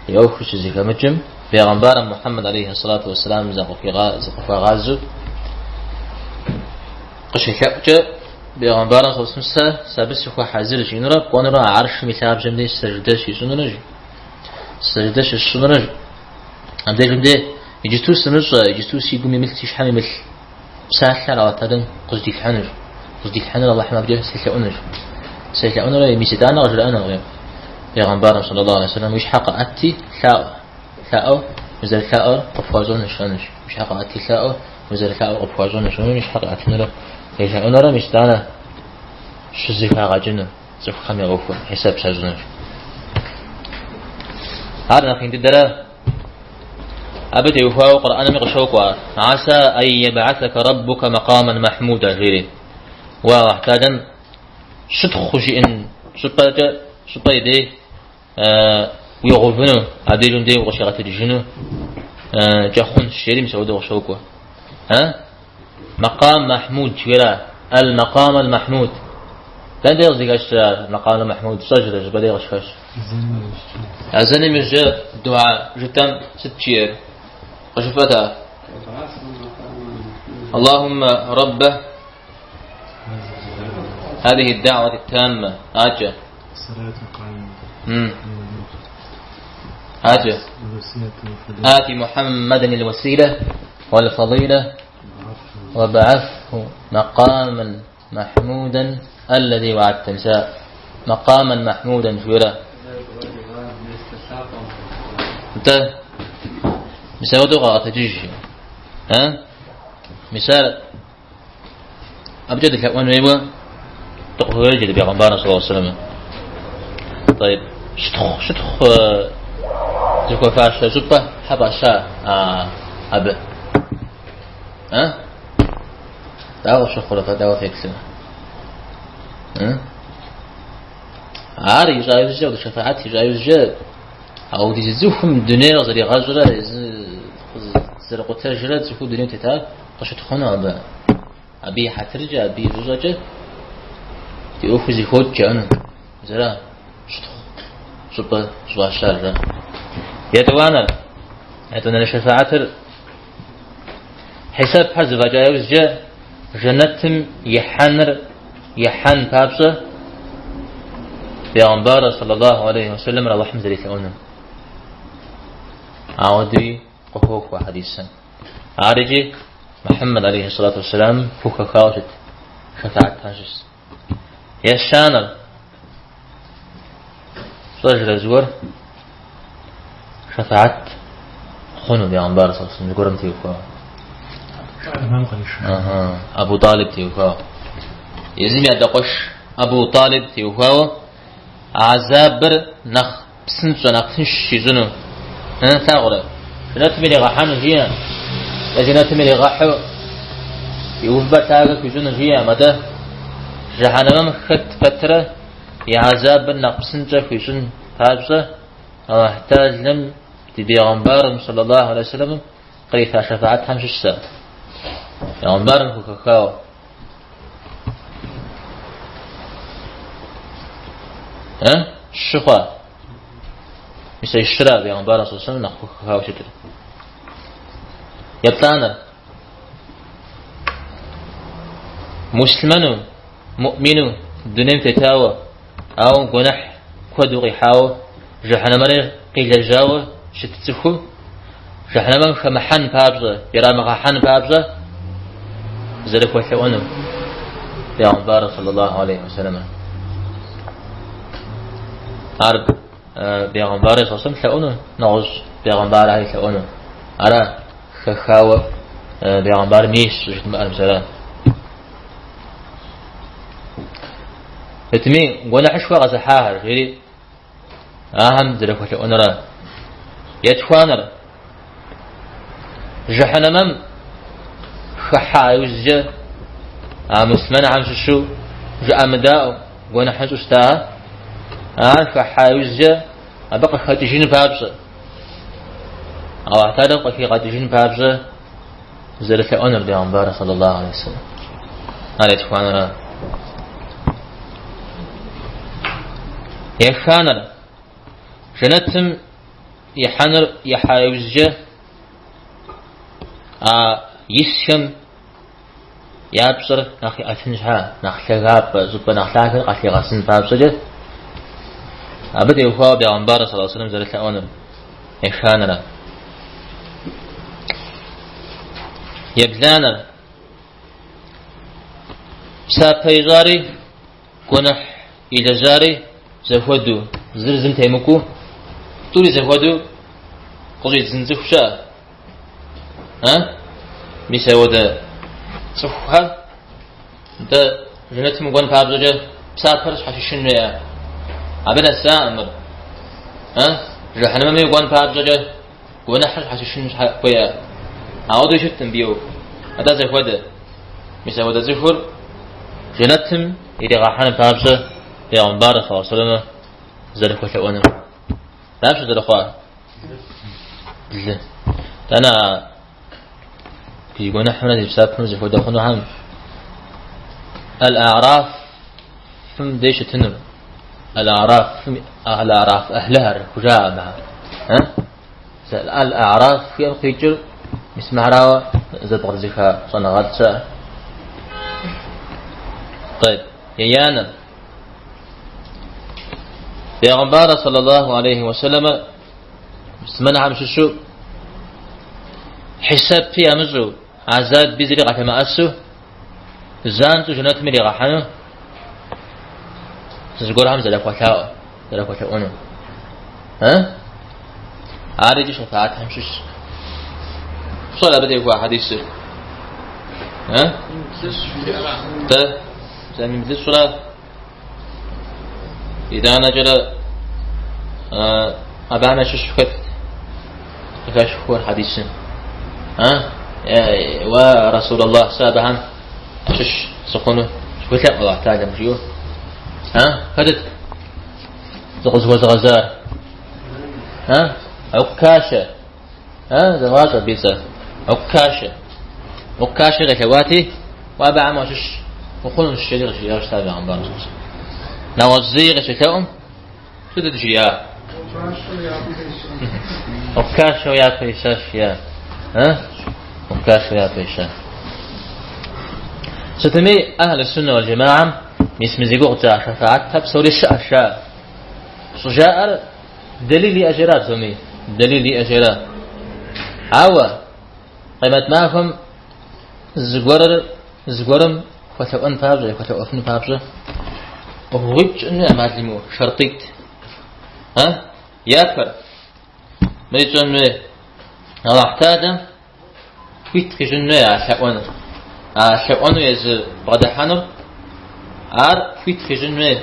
я ӏуэхур щызэхэмыкӏым, бегъымбарым Мухьэммэд алейхи сэлату уэсселам зыкъыхуагъазэу къыщелъэӏукӏэ. Бегъымбарым саллаллаху алейхи вассалам сэ абы сыхуэхьэзырщ жиӏэнурэ, кӏуэнурэ гьэршым и лъабжьэм дей сэждэ щищӏынурэ, сэждэ щысщӏынурэ, абдежым дей иджысту сымыщӏэ, иджысту си гум имылъ, си щхьэм имылъ псалъэр Алыхь Тэхьэлэм къыздилъхьэнущ. Къыздилъхьэнур Алыхьым абыкӏэ селъэӏунущ. Селъэӏунурэ мис итӏанэ къыжраӏэнукъым. Бегъымбарым саллаллаху алейхи вассалам уи щхьэ къэӏэти лъаӏуэ. Лъаӏуэ, узэрылъаӏуэр къыпхуащӏэнущ, жаӏэнущ. Уи щхьэ къэӏэти лъаӏуэ, узэрылъаӏуэр къыпхуащӏэнущ. Жаӏэнурэ и щхьэ къиӏэтынурэ елъэӏунурэ мис итӏанэ щызэхагъэкӏыну цӏыхухэм я ӏуэхур хьисэп щащӏынущ. Ар нэхъ ин дыдэрэ абы теухуауэ Къурӏэнми къыщокӏуэ ар. Аса ай ебгьэсэкэ рэббукэ мэкъамэн мэхьмудэ жери. Уэ Алыхь Тэхьэлэм щытхъу жиӏэн щӏыпӏэкӏэ, щӏыпӏэ и дей уигъэувыну, абдежым дей укъыщигъэтэджыжыну кӏэхъунщ, жери мис ауэдэу къыщокӏуэ. Мэкъам Махьмуд жиӏэра? Аль мэкъам аль Махьмуд. Дэнэ дей къызыхэщрэ ар мэкъам Махьмуд? Фщӏэжрэ, щӏыпӏэ дей къыщыхэщ? Азэным иужькӏэ дуа жытӏэм сыт жиӏэр? Къыжыфӏэт ар. Аллахуммэ рэббэ هذه الدعوة التامة آجة آجة آت محمدا الوسيلة والفضيلة وابعثه مقاما محمودا الذي وعدته. Мис а مقاما محمودا жиӏэрэ. Нтӏэ, мис ауэдэу къагъэтэджыж. А? Мис ар абыкӏэ дылъэӏуэн хуейуэ дыкъыхуреджэ ди бегъымбарым саллаллаху алейхи вассалам. Тӏэйб, щытхъу, щытхъу зыхуэфащэ щӏыпӏэ щхьэ фӏаща абы? А? Дауэ къыфщыхъурэ фэ, дауэ феплърэ? Ар ищӏа иужькӏэ, апхуэдэ шэфаӏэт ищӏа иужькӏэ, ауэдиз цӏыхум дунейр къызэригъэщӏрэ, зэрыкъутэжрэ цӏыхуу дунейм тетар къыщытхъуну абы. Абы и хьэтыркӏэ, абы и фӏыщӏэкӏэ ди ӏуэхур зэхокӏ жаӏэну. Зэра щытхъу щӏыпӏэ щӏыфӏащар жа. Етӏуанэр, етӏуанэрей шэфаӏэтыр хьисэпхэр зэфӏэкӏа иужькӏэ жэнэтым ихьэныр ихьэн папщӏэ бегъымбар саллаллаху алейхи вассалэмыр Алыхьым зэрелъэӏунур. Ауэдэуи къыхохуэ хьэдисым. Ар икӏи Мухьэммэд алейхи салату вассалам хухэхауэ щыт шэфаӏэтхэм щыщ. Ещанэр фщӏэжрэ зыгуэр шэфаӏэт хъуну бегъымбар саллаллаху алейхи вассалам зыгуэрым теухуауэ. Абу Талиб теухуауэ. Езым и адэкъуэш Абу Талиб теухуауэ гьэзабыр нэхъ псынщӏэ, нэхъ тынш щищӏыну. Лъагъурэ? Жэнэтым иригъэхьэну жиӏэм, е жэнэтым иригъэхьу и увыпӏэр лъагэ хуищӏыну жиӏэм, атӏэ жыхьэнэмэм хэт пэтрэ и гьэзабыр нэхъ псынщӏэ хуищӏын папщӏэ Алыхь Тэхьэлэм ди бегъымбарым, саллаллаху алейхи вассалам, кърита шэфаӏэтхэм щыщщ ар. Бегъымбарым хухэхауэ. Э? Щы хъуа? Мис а щыра бегъымбарым саллаллаху алейхи вассалам нэхъ хухэхауэ щытыр. Еплӏанэр. Муслъымэну, муӏмину дунейм тетауэ, ауэ гуэныхь куэду къихьауэ, жыхьэнэмэри къилэжьауэ щыт цӏыху, жыхьэнэмэм хэмыхьэн папщӏэ, ирамыгъэхьэн папщӏэ зэрыхуэлъэӏуэнур бегъымбар саллаллаху алейхи вассалам. Ар бегъымбар саллаллаху лъэӏуну, нэгъуэщӏ бегъымбархэри лъэӏуэну. Ара хэхауэ бегъымбарым ейщ щӏыжытмыӏэр мис ара. Сытми, гуэныхьышхуэ къэзыхьахэр, жери ахэм зэрыхуэлъэӏуэнура. Етхуанэр, жыхьэнэмэм хыхьа иужькӏэ а муслъымэнхэм щыщу жыӏэмыдаӏуэу гуэныхьыщӏэу щытахэр, ар хыхьа иужькӏэ абы къыхэкӏыжын папщӏэ, Алыхь Тэхьэлэм къыхигъэкӏыжын папщӏэ зэрылъэӏуэнур бегъымбар саллаллаху алейхи вассалам. Ар етхуанэра. Еханэр жэнэтым ихьэныр ихьа иужькӏэ а исхэм я пщӏэр нэхъ иӏэтын щхьа, нэхъ лъагапӏэ, щӏыпӏэ нэхъ лъагэр къалъигъэсын папщӏэкӏэ, абы теухуауэ бегъымбар саллаллаху алейхи вассалам зэрылъэӏуэнур, еханэрэ. Ебланэр, псапэ ищӏари, гуэныхь илэжьари зэхуэдэу, зыр зым темыкӏуэу, тӏури зэхуэдэу къыщӏидзын цӏыху щыӏэ. А? Мис ауэдэ цӏыхухэр нтӏэ жэнэтым кӏуэн папщӏэкӏэ псапэр щхьэщишын хуейӏэ. Абы нэсаӏым мыр. А? Жыхьэнэмэми кӏуэн папщӏэкӏэ гуэныхьыр щхьэщишын хуейӏэ. Ауэдэу щыткъым абы и ӏуэху. Атӏэ зэхуэдэ. Мис ауэдэ цӏыхур жэнэтым иригъэхьэн папщӏэ бегъымбар саллаллаху алейхи вассалам зэрыхуэлъэӏуэнур. Дапщэ зэрыхъуар? Блы. Итӏанэ а зи гуэныхьымрэ зи псапэмрэ зэхуэдэ хъунухэм Аль-Арафым дей щытынур. Аль-Арафым, Аль-Араф ӏыхьлыхэр хужаӏэ абыхэм. Аль-Араф жиӏэм къикӏыр мис мыхьэрауэ зэпкърызыха щӏэныгъэлӏ щыӏэ. Тӏэйб. Еянэр. Бегъымбар саллаллаху алейхи вассаламыр муслъымэнхэм щыщу хьисэпи ямыщӏу, азаби зыри къалъэмыӏэсу, занщӏэу жэнэтым иригъэхьэну зыгуэрхэм зэрахуэлъаӏуэ, зэрахуэлъэӏуэну. Ар икӏи шэфаатхэм щыщщ. Пщӏэрэ абы теухуа хьэдисыр? Дэ зэмин блыщӏрэ итӏанэкӏэрэ абыхэм ящыщу хэт къыхэщхуэр хьэдисым? Уа Расул Аллах, сэ абыхэм ящыщ сыхъуну сыхуэлъэӏу Аллахь Таалэм жиӏэу. Хэтыт зыкъызыхуэзыгъэзар? Уккашэ. Зэвгъащӏэ абы и цӏэр. Уккашэ. Уккашэ къелъэӏуати, уэ абыхэм уащыщ ухъунущ, жери къыжриӏащ щыта бегъымбарым. Нэгъуэщӏ зыи къыщелъэӏум, сытыт жриӏа? Уккашэу япэ ищащ, жиӏа. Уккашэу япэ ища. Сытми, Ахьлу Суннэ уал Джамаам мис мы зи гугъу тщӏа шэфаатхэр псори щыӏэщ, жаӏэ. Щӏыжаӏэр Дэлил иӏэщ ара псоми, дэлил иӏэщ ара. Ауэ къемэт махуэм зыгуэрыр зыгуэрым хуэлъэӏуэн папщӏэ, хуэлъэӏуэфын папщӏэ ӏуэхугъуитӏ щыӏэн хуей ӏэмал имыӏэу, шэртӏитӏ. А? Япэр, мыри тщӏэн хуей, Аллахь Таалэм хуит къищӏын хуей а лъэӏуэныр. А лъэӏуэну езы бгъэдыхьэнур, ар хуит къищӏын хуей.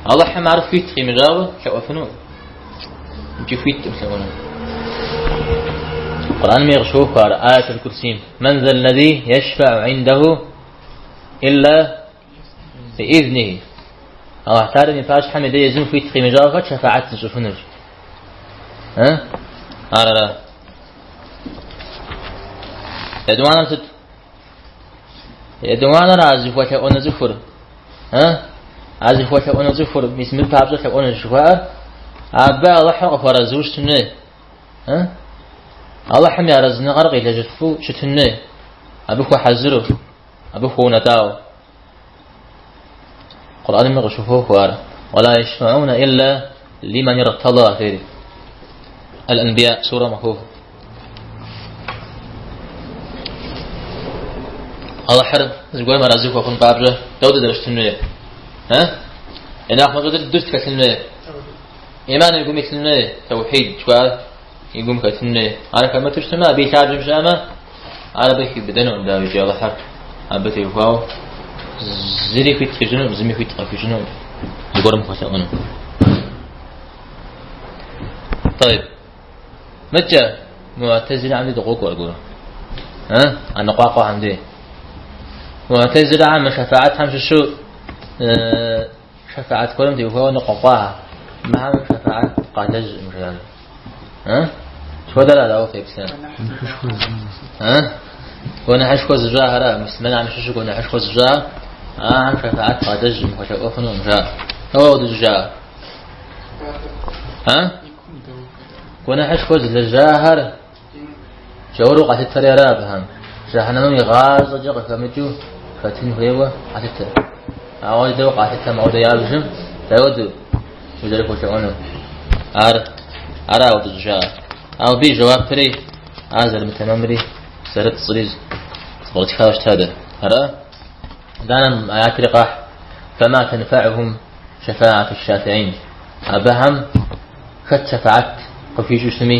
Алыхьым ар хуит къимыщӏауэ лъэӏуэфыну икӏи хуиткъым лъэӏуэну. Къурӏэнми къыщохуэ ар Аятул Курсим. Мэн зэл лэзи ешфэӏу индэху илля биӏизнихи. Аллахь Таалэм и пащхьэм и дей езым хуит къимыщӏауэ хэт шэфаӏэт зыщӏыфынур? Ар ара? Етӏуанэр сыт? Етӏуанэр а зыхуэлъэӏуэну цӏыхур. А зыхуэлъэӏуэну цӏыхур, мис мыбы папщӏэ лъэӏуэнущ жыхуаӏэр, абы Алыхьыр къыхуэарэзыуэ щытын хуей. Алыхьым и арэзыныгъэр къилэжьыфу щытын хуей. Абы хуэхьэзыру, абы хуэунэтӏауэ. Къурӏэнми къыщыхуохуэ ар. Уала ешфэӏуна илля лиман иртада жери. Аль-Анбия сурэм къыхохуэ. Алыхьыр зыгуэрым арэзы хуэхъун папщӏэ дауэ дызэрыщытын хуейр? Э? Я нэхъ мащӏэ дыдэу сыт хэлъын хуейр? Иман и гум илъын хуей, таухид жыхуаӏэр и гум хэтын хуей. Ар хэмыту щытмэ, абы и лъабжьэм щыӏэмэ, ар абы хиубыдэнукъым, дауи, икӏи Алыхьыр абы теухуауэ зыри хуит къищӏынукъым, зыми хуит къыхуищӏынукъым, зыгуэрым хуэлъэӏуэну. Тӏэйб. Мыдкӏэ Муӏтэзилэхэм дей дыкъокӏуэ аргуэру. Э? А ныкъуакъуэхэм дей. Муӏтэзилэхэм мы шэфаӏэтхэм щыщу шэфаӏэт гуэрым теухуауэ ныкъуэкъуахэ. Мыхэм шэфаӏэт къалэжькъым жаӏэр. Э? Схуэдэра дауэ феплъэ? Э? Гуэныхьышхуэ зыщӏахэра, муслъымэнхэм щыщу гуэныхьышхуэ зыщӏа, ахэм шэфаӏэт къалэжькъым, хуэлъэӏуэ хъунукъым жаӏэ. Дауэ апхуэдэу щӏыжаӏэр? Э? Гуэныхьышхуэ зылэжьахэр джауру къалъытэри ара абыхэм? Жэхьэнэмэм игъащӏэкӏэ къыхэмыкӏыу хэтын хуейуэ къалъытэ. Ауэдэу къалъытэм, ауэдэу ябжым, дауэдэу узэрыхуэлъэӏуэнур? Ар ара ауэдэу щӏыжаӏэр? Ауэ абы и жэуапри, ар зэрымытэмэмри, зэрыпцӏри зэпкърытхауэ щыта дэ. Ара? Итӏанэ аятри къахь. Фэма тэнфэӏухум шэфаату шафиӏин. Абыхэм хэт шэфаат къыхуищӏу щытми,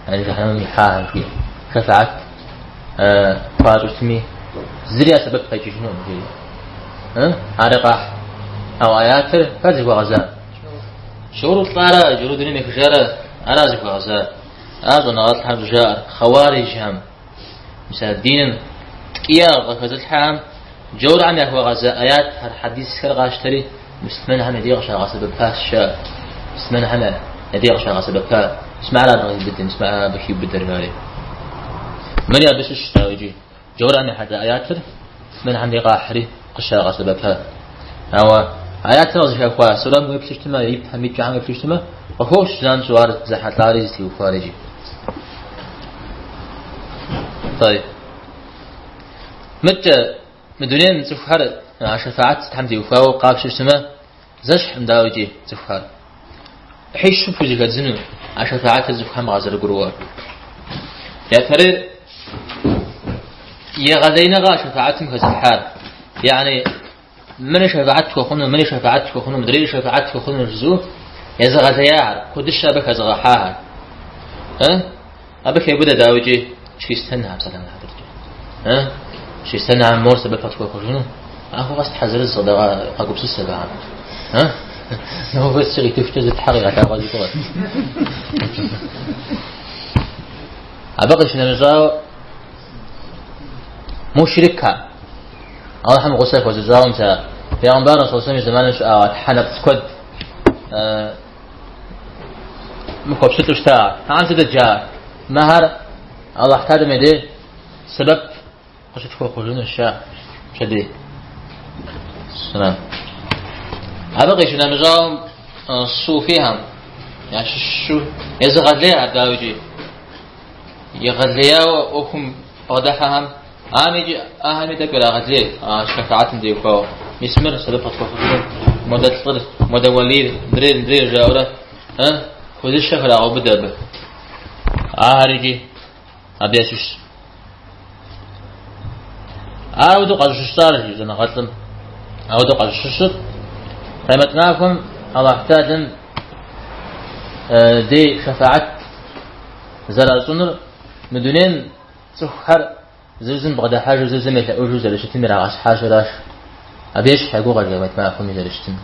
яни жэхьэнэмэм ихьахэм жиӏэ. Шэфаат хуащӏу щытми, зыри я сэбэп къекӏыжынукъым жиӏэ. Ари къахь. Ауэ аятыр хэт зыхуэгъэза? Джауру лӏара, джауру дунейм ехыжара, ара зыхуэгъэза? Ар щӏэныгъэлӏхэм щӏыжаӏэр, хъэуариджхэм, мис а диным ткӏиягъ къыхэзылъхьэхэм джаурхэм яхуэгъэза аятхэр, хьэдисхэр къащтэри, муслъымэнхэм я дей къыщагъэсэбэпащ жаӏэ. Муслъымэнхэм я дей къыщагъэсэбэпа. Мис мыр абы къихиубыдэ, мис мыр абы хиубыдэр жари. Мыри абы щыщщ, дауэ икӏи. Джаурхэм ехьэлӏа аятыр муслъымэнхэм дей къахьри къыщагъэсэбэпа. Ауэ аятыр къызыхэхуа сурэм уеплъу щытмэ, и пэм и кӏэхэм уеплъу щытмэ, къыхощ занщӏэу ар зэхьэлӏари зытеухуари икӏи. Тӏай. Мыткӏэ мы дунейм цӏыхухэр а шэфаат сытхэм теухуауэ къапщтэу щытмэ, зэщхькъым дауэ икӏи цӏыхухэр. ӏыхьищу пхузэхэдзыну а шэфаатыр цӏыхухэм къазэрыгурыӏуэр. Япэрейр егъэлеиныгъэ а шэфаатым хэзылъхьар. Яни мыри шэфаат тхуэхъуну, мыри шэфаат тхуэхъуну, мыдрейри шэфаат тхуэхъуну жызыӏэу езыгъэлеяхэр, куэдыщэ абы хэзыгъэхьахэр. Абы хеубыдэ дауикӏи чристэнхэм псалъэм и хьэтыркӏэ. Чристэнхэм мор сэбэп къытхуэхъужыну, махуэ къэс тхьэ зырыз къагупсыс абыхэм. Нобэ сэ къитыхукӏэ зы тхьэ къигъэлъагъуэ зи гугъэт. Абы къыщынэмыщӏауэ мушрикхэр, Алыхьым гъусэ хуэзыщӏауэ мис а Пейгъэмбар саллаллаху и зэманым щыӏа тхьэ нэпцӏ куэд мыхуэпщылӏу щыта. Ахэм сытыт жаӏэр? Мыхэр Аллахь Тэхьэлам и дей сэбэп къыщытхуэхъужынущ жаӏэ пщэдей. Сэрам. Абы къищынэмыщӏауэ суфихэм ящыщу езыгъэлейхэр дауикӏи егъэлеяуэ ӏуэхум бгъэдыхьэхэм Ами икӏи ахэми тӏэкӏу ирагъэлей а шэфаатым теухуауэ. Мис мыр сэбэп къытхуэхъужыну, модэ лӏыр, модэ уэлийр, мыдрейр, мыдрейр жаӏэурэ, куэдыщэ храгъэубыдэ абы. Ахэр икӏи абы ящыщщ. Ауэдэу къащӏыщыщӏар, жи щӏэныгъэлӏым, ауэдэу къащӏыщыщыр, Къемэт махуэм Аллахь Тэхьэлам дей шэфаат зэращӏынур мы дунейм Цӏыхухэр зыр зым бгъэдыхьэжу, зыр зым елъэӏужу зэрыщытым ирагъэщхьащ аращ. Абы ещхь я гугъэщ Къемэт махуэми зэрыщытым.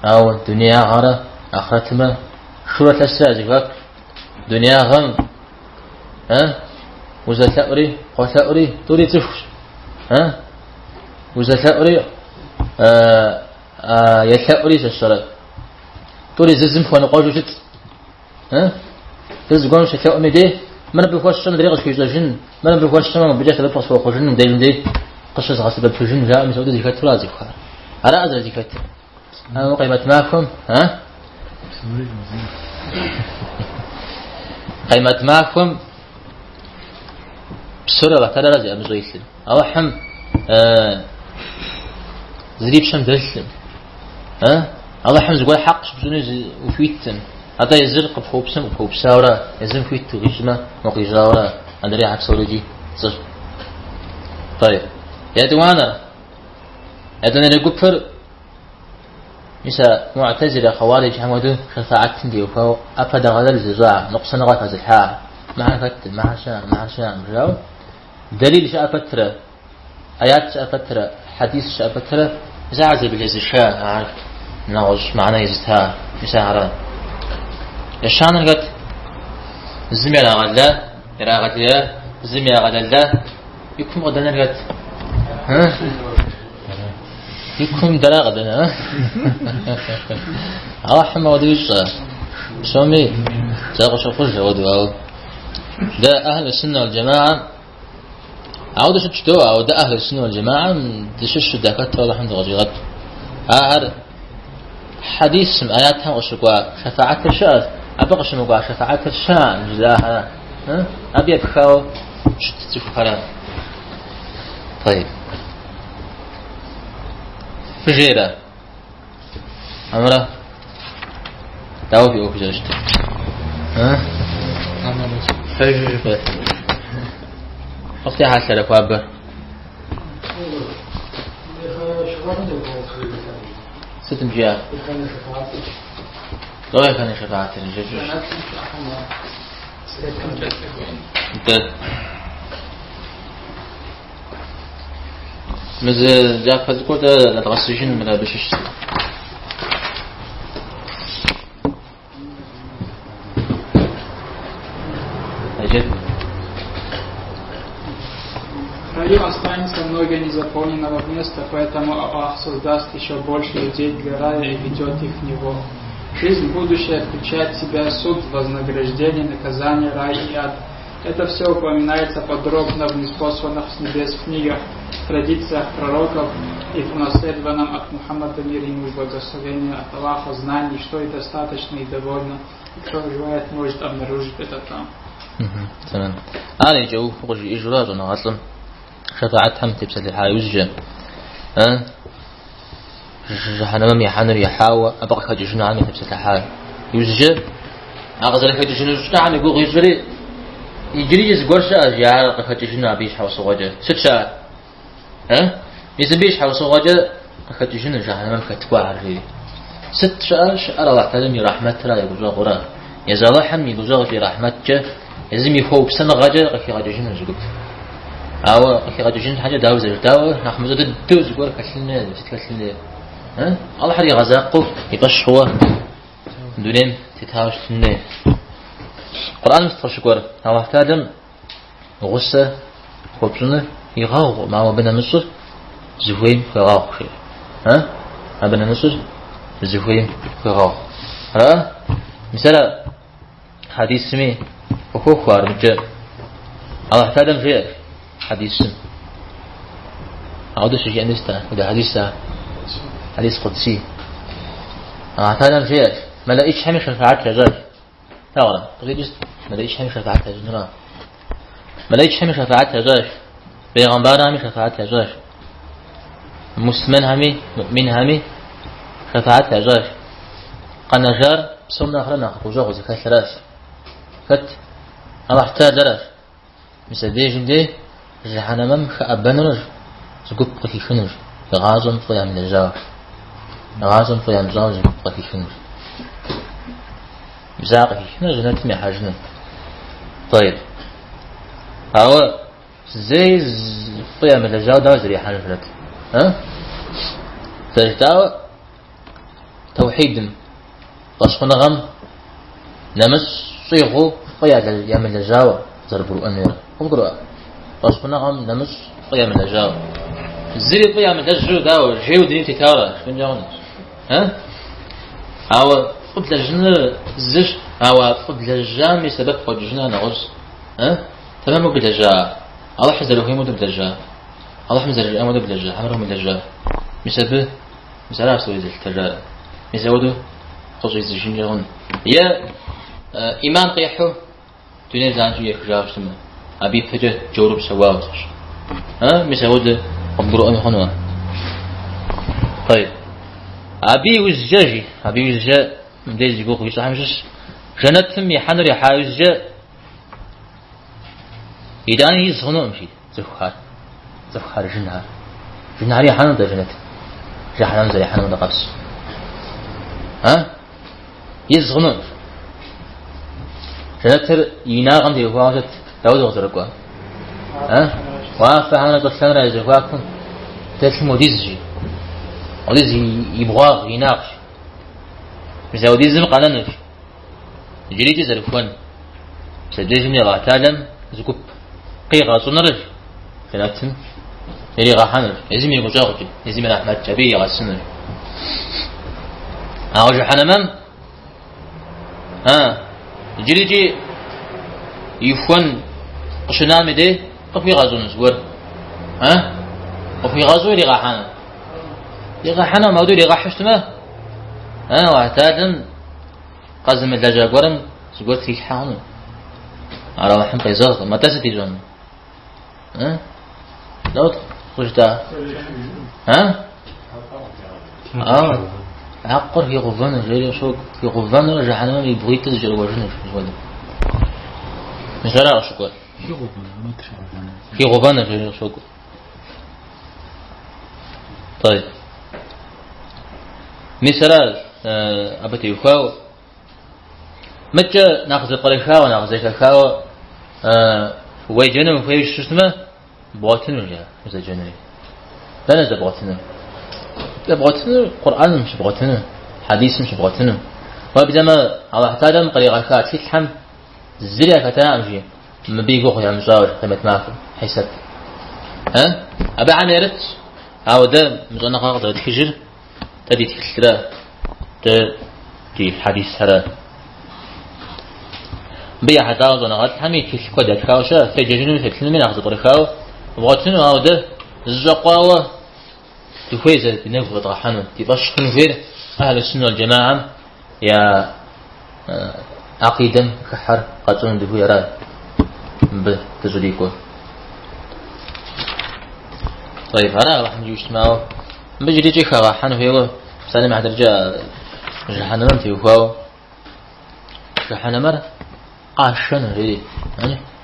Ауэ дунеягъэрэ ахърэтымрэ шурэ лъэсрэ я зэхуаку. Дунеягъэм узэлъэӏури, къолъэӏури, тӏури цӏыхущ. Узэлъэӏури, елъэӏури сэ Тӏури зы зым хуэныкъуэжу щытщ. Дэ зыгуэрым щелъэӏум дей, мыр абы хуэсщӏэм мыдрей къысхуищӏэжын, мыр абы хуэсщӏэмэ мыбыкӏэ сэбэп къысхуэхъужын, мыбдежым дей къыщызгъэсэбэпыжын, жаӏэу мис апхуэдэу зэхэтура цӏыхухэр. Ара зэрызэхэтыр? Ауэ къемэт махуэм, а? Къемэт махуэм псори Аллахь Тэхьэлара зи ӏэмыщӏэ илъыр. Алыхьым зыри пщэм дэлъым. Алыхьым зыгуэр хьэкъ щыпщӏыну ухуиткъым. Атӏэ езыр къыпхуэупсэм къыпхуэупсауэрэ, езым хуит укъищӏмэ, укъищӏауэрэ, адрейхэр псори икӏи пцӏыщ. Тӏэйб. Етӏуанэ. Етӏуанэрей гупыр мис а муӏтэзилэ хъэуариджхэм хуэдэу шэфаатым теухуауэ ӏэпэдэгъэлэл зыщӏа, ныкъусаныгъэ хэзылъхьа. Мыхэр хэт, мыхэр щыӏэм, мыхэр щыӏэм жаӏэу Дэлил щыӏэ пэтрэ, аят щыӏэ пэтрэ, хьэдис щыӏэ пэтрэ, мис ахэр зэблэзыша, ар нэгъуэщӏ мыхьэнэ езыта, мис ахэр. Ещанэр хэт? Зым ирагъэла, ирагъэлея, зым ягъэлэла, и кум къыдэнэр хэт? И кум дэра къыдэнэ, а? Аллахьым ауэдэу ищӏэ. Псоми закъыщохъуж ауэдэу, ауэ. Дэ ахьлу суннэ уал джама'эм ауэдэу щытщ дэ, ауэ дэ ахьлу суннэ уал джама'эм дыщыщу дахэту Аллахьым дыкъыщӏигъэт. Ахэр хьэдисым, аятхэм къыщыкӏуа шэфаатыр щыӏэщ, абы къыщымыкӏуа шэфаатыр щыӏэкъым жызыӏахэр. Абы епхауэ щыт цӏыхухэр. Тӏэйб. Фыжейрэ? Хьэмэрэ? Дауэ фи ӏуэху зэрыщытыр? Пэжу жыфӏэ. Къыфтехьэлъэрэ хуабэр? Сытым жиӏа? Дауэ еханэ шэфагъэтыр? Нтӏэ. Мы зы дзапэ цӏыкӏур дэ нэдгъэсыжын мыр абы щыщ. Иджы. В раю останется много незаполненного места, поэтому Аллах создаст еще больше людей для рая и ведет их в него. Жизнь будущая включает в себя суд, вознаграждение, наказание, рай и ад. Это все упоминается подробно в ниспосланных с небес книгах, традициях пророков и в унаследованном от Мухаммада мир ему и благословение от Аллаха знаний, что и достаточно и довольно, и кто желает, может обнаружить это там. Тэмэм. Ар и кӏэухыу къыжиӏэжурэ щӏэныгъэлӏым шэфагъэтхэм тепсэлъыхьа иужькӏэ, жыхьэнэмэм ихьэнур ихьауэ, абы къыхэкӏыжынухэми тепсэлъыхьа иужькӏэ, а къызэрыхэкӏыжыну щӏыкӏэхэм и гугъу ищӏри, иджыри зыгуэр щыӏэщ, ар къыхэкӏыжыну абы и щхьэусыгъуэкӏэ. Сыт щыӏэр? Мис абы и щхьэусыгъуэкӏэ къыхэкӏыжыну жыхьэнэмэм хэт гуэрхэр жери. Сыт щыӏэр? Щыӏэр Алыхь Тэхьэлам и рахьмэтра, и гущӏэгъура. Езы Алыхьым и гущӏэгъукӏэ, и рахьмэткӏэ, езым и хуэупсэныгъэкӏэ къыхигъэкӏыжыну зы гуп. Ауэ къыхигъэкӏыжын щхьэкӏэ дауэ зэрыжытауэ, нэхъ мащӏэ дыдэу зыгуэр хэлъын хуей, сыт хэлъын хуей? Алыхьыр игъэзакъуэу, и фӏэщ хъууэ дунейм тетауэ щытын хуей. Къурӏэным сыт къыщыкӏуэр? Алыхь Тэхьэлам гъусэ хуэпщӏыныр игъэгъукъым, ауэ абы нэмыщӏыр зыхуейм хуегъэгъу, жеӏэ. Абы нэмыщӏыр зыхуейм хуегъэгъу. Ара? Мис ара хьэдисми къыхохуэ ар мыкӏэ. Алыхь Тэхьэлам жеӏэ хьэдисым. Ауэдэ щыжиӏэн сыт ар? Хуэдэ хьэдис ар? Хьэдис къудси. Алыхь Тэхьэлам жеӏэ, мэлэӏичхэми шэфагъэт ящӏащ. Лъагъурэ? Къыщӏикӏыр сыт? Мэлэӏичхэми шэфагъэт ящӏынура? Мэлэӏичхэми шэфагъэт ящӏащ. Бегъымбархэми шэфагъэт ящӏащ. Муслъымэнхэми, муӏминхэми шэфагъэт ящӏащ. Къэнэжар псом нэхърэ нэхъ гущӏэгъу зыхэлъыращ. Хэт? Алыхь Тэхьэларащ. Мис абдежым дей жыхьэнэмэм хэӏэбэнурэ зы гуп къыхихынущ, игъащӏэм фӏы ямылэжьауэ. Игъащӏэм фӏы ямыщӏауэ зы гуп къыхихынущ. Мис ар къыхихынущ, жэнэтым ихьэжыну. Тӏэйб. Ауэ зэи фӏы ямылэжьауэ дауэ зэрихьэнур жэнэт? Зэрыжытӏауэ, Тэухьидым, фӏэщхъуныгъэм нэмыщӏ щӏигъуу фӏы ямылэжьауэ зэрыбгурыӏуэн хуейр. Къыбгурыӏуа? Фӏэщхъуныгъэм нэмыщӏ фӏы ямылэжьауэ. Зыри фӏы ямылэжьу дауэ, жейуэ дунейм тетауэ жыпӏэнкӏэ хъунущ. Ауэ фӏы блэжьыныр зыщ, ауэ фӏы блэжьам и сэбэп къокӏыжыныр нэгъуэщӏ. Тэмэму блэжьа, Алыхьыр зэрыхуейм хуэдэу блэжьа, Алыхьым зэрыжиӏам хуэдэу блэжьа, хьэмэрэ умылэжьа. Мис абы Мис ара псори зэлъытэжар. Мис ауэдэу къыщӏидзыжынкӏэ хъун. Е ӏиман къихьу дунейм занщӏэу ехыжауэ щытмэ, абы ипэкӏэ джауру псэуауэ щытщ. Мис ауэдэ къыбгурыӏуэми хъуну. Тӏэйб. Абы иужькӏэ, жи, абы иужькӏэ мыбдеж зи гугъу ищӏхэм щыщ, жэнэтым ихьэнур ихьа иужькӏэ итӏани из хъунукъым, жи. Цӏыхухэр, цӏыхухэр, жынхэр. Жынхэр ихьэну дэ жэнэт. Жыхьэнэмэм зэрихьэнум хуэдэ къабзэу. А? Из хъуну. Жэнэтыр и инагъым теухуауэ сыт? Дауэ дыкъызэрыкӏуа? А? Уафэхэмрэ щӏылъэмрэ я зэхуакум дэлъым хуэдиз жи. Хуэдиз и бгъуагъ, и инагъщ. Мис апхуэдизым къэнэнущ. Иджырикӏи зэрыхуэн. Мис абдежым Алыхь Тэхьэлам зы гуп къигъэщӏынурэ жэнэтым иригъэхьэнущ, езым и гущӏэгъукӏэ, езым и рахьмэткӏэ абы иригъэсынущ. Ауэ жыхьэнэмэм иджырикӏи ихуэн къыщынам и дей къыхуигъэщӏынущ зыгуэр. Къыхуигъэщӏу иригъэхьэну. Иригъэхьэну, апхуэдэу иригъэхьу щытмэ, Алыхь Тэхьэлам къэзымылэжьа гуэрым зыгуэр трилъхьэ хъуну. Ар Алыхьым къезэгъкъым. Атӏэ сыт ищӏэну? Дауэ? Къыжытӏа? А? А, хьэкъыр хигъэувэну, жери къыщокӏуэ. Хигъэувэнурэ жыхьэнэмэм и бгъуитӏыр зэкӏэрыуэжынущ, мыпхуэдэу. Мис ара къыщыкӏуэр? Хигъэувэну, жери къыщокӏуэ. طيب. Мис ара абы теухуауэ. Мыткӏэ нэхъ зэпкърыхауэ, нэхъ зэхэхауэ уеджэну ухуейуэ щытмэ, бгъуэтыну жиӏэ узэджэнури. Дэнэ здэбгъуэтынур? Здэбгъуэтынур Къурӏэным щыбгъуэтыну, хьэдисым щыбгъуэтыну. Уеблэмэ, Алыхь Тэхьэлам къригъэха тхылъхэм зыри яхэтакъым, жи, мыбы и гугъу ямыщӏауэ, жи, къемэт махуэм, хьисэп. Абыхэм ярытщ, ауэ дэ мы щӏэныгъэр къызэрытхыжыр дэ ди тхылърэ, дэ ди хьэдисхэрэ. Мыбы ехьэлӏауэ щӏэныгъэлӏхэми тхылъ куэд ятхауэ щыӏэ, феджэжынуми феплъынуми нэхъ зэпкърыхауэ вгъуэтыну, ауэ дэ зыщӏэкъуауэ дыхуей зэ ди нэгу къыщӏэдгъэхьэну, ди фӏэщ хъун хуейр Ахьлу Суннэ уал Джэмаам я акъидэм хыхьэр къэтщӏэну дыхуей ара мыбы дыщӏрикӏуэр. طيب, ара Алыхьым жиӏэу щытмэ, ауэ мыбы иджырикӏи хэгъэхьэн хуейуэ псалъэм и хьэтыркӏэ жыхьэнэмэм теухуауэ жыхьэнэмэр къашэну жери,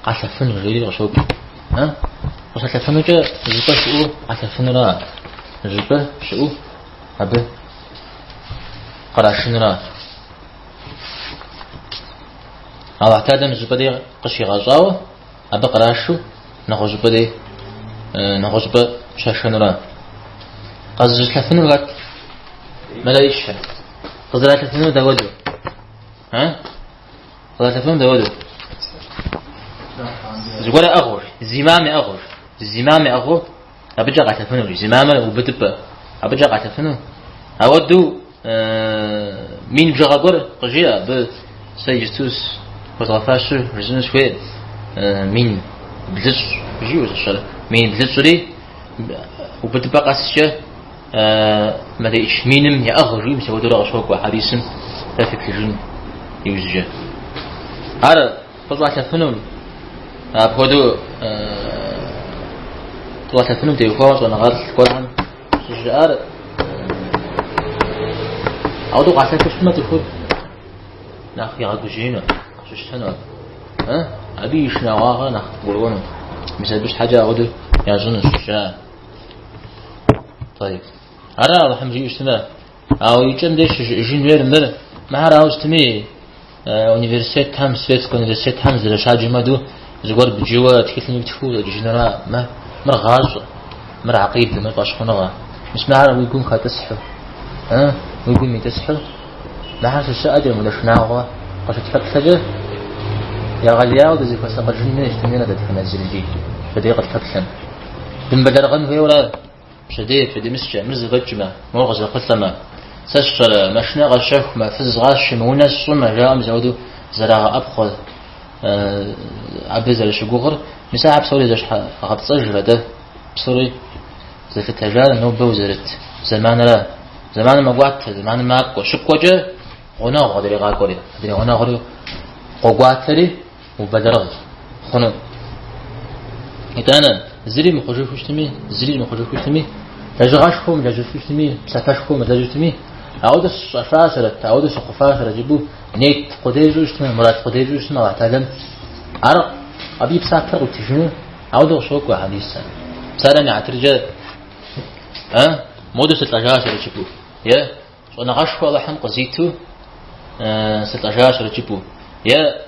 къалъэфыну жери къыщокӏуэ. Къыщалъэфынукӏэ зыщӏыпӏэ щыӏэу къалъэфынура? Зыщӏыпӏэ щыӏэу абы кърашынура? Алыхь Тэхьэлам зыщӏыпӏэ дей къыщигъэщӏауэ, абы кърашу нэгъуэщӏыпӏэ дей нэгъуэщӏыпӏэ щашэнура? Къэзылъэфынур хэт? Мэлэӏичхэр. Къызэралъэфынур дауэдэу? Къызэралъэфынур дауэдэу? Зыгуэр яӏыгъыу, зимам яӏыгъыу, зимам яӏыгъыу абыкӏэ къалъэфыну, зимамыр убыдыпӏэ, абыкӏэ къалъэфыну. Ауэдэу мин бжыгъэ гуэр къыжиӏэ, абы сэ иджысту хуэзгъэфащэу жысӏэну сыхуейр 1000 жиӏэу сщӏэрэ. 1000-ри убыдыпӏэ къэскӏэ мэлэӏич миным яӏыгъ жиӏэу мис апхуэдэурэ къыщокӏуэ хьэдисым фэ феплъыжын иужькӏэ. Ар къыщӏалъэфынум, апхуэдэу къыщӏалъэфынум теухуауэ щӏэныгъэлӏ гуэрхэм щӏыжаӏар ауэдэу къалъэфу щытмэ цӏыхур нэхъ игъэгужьеину, щыщтэну. Абы и шынагъуагъэр нэхъ къыгурыӏуэну. Мис абы щхьэкӏэ ауэдэу ящӏынущ, жаӏэ. طيب. Ара Алыхьым жиӏэу щытмэ, ауэ икӏэм деж щыжыӏэжын хуейр мыр, мыхэр ауэ щытми, университетхэм, светскэ университетхэм зэрыщаджым хуэдэу зыгуэр бджыуэ тхылъым иптхыу ущӏэкӏыжынура, мыр гъащӏэ, мыр акъидэ, мыр фӏэщхъуныгъэ. Мис мыхэр уи гум хэтӏысхьу, уи гум итӏысхьу, мыхэр щыщыӏэкӏэ, мыдэ шынагъуэ къыщытпэплъэкӏэ, егъэлеяуэ дызыхуэсакъыжын хуейщ дунейр дэтхэнэ зыри, пщэдей къытпэплъэм. Дымыбэлэрыгъын хуейуэрэ пщэдей, пщэдеймыщкӏэ, мыр зэфӏэкӏмэ, мор къызэхъулӏэмэ, сэ сщӏэрэ, машинэ къэсщэхумэ, фыз къасшэмэ, унэ сщӏымэ, жаӏэу мис апхуэдэу зэрагъэӏэпхъуэ абы зэрыщыгугъыр, мис ахэр псори зэщхьэгъэпцӏэжыр, атӏэ псори зэлъытэжар нобэ узэрыт зэманыра. Зэманым мэкӏуатэ, зэманым макӏуэ. Щыкӏуэкӏэ гъунэгъу адрей къакӏуэри, адрей гъунэгъури къокӏуатэри, убэлэрыгъ хъуну. Итӏанэ, зыри мыхъужыху щытми, зыри мыхъужыху щытми, лэжьыгъэшхуэ мылэжьыфу щытми, псапэшхуэ мылэжьу щытми, ауэдэу сщӏэфащэрэт, ауэдэу сыхъуфащэрэт жыпӏэу нет къудей пщӏыу щытмэ, мурад къудей пщӏыу щытмэ, Алыхь Тэхьэлам ар абы и псапэр къыуитыжыну ауэдэу къыщокӏуэ хьэдисым. Псалъэм и хьэтыркӏэ, модэу сылӏэжащэрэт жыпӏэу, е щӏэныгъэшхуэ Алыхьым къызиту сылӏэжащэрэт жыпӏэу, е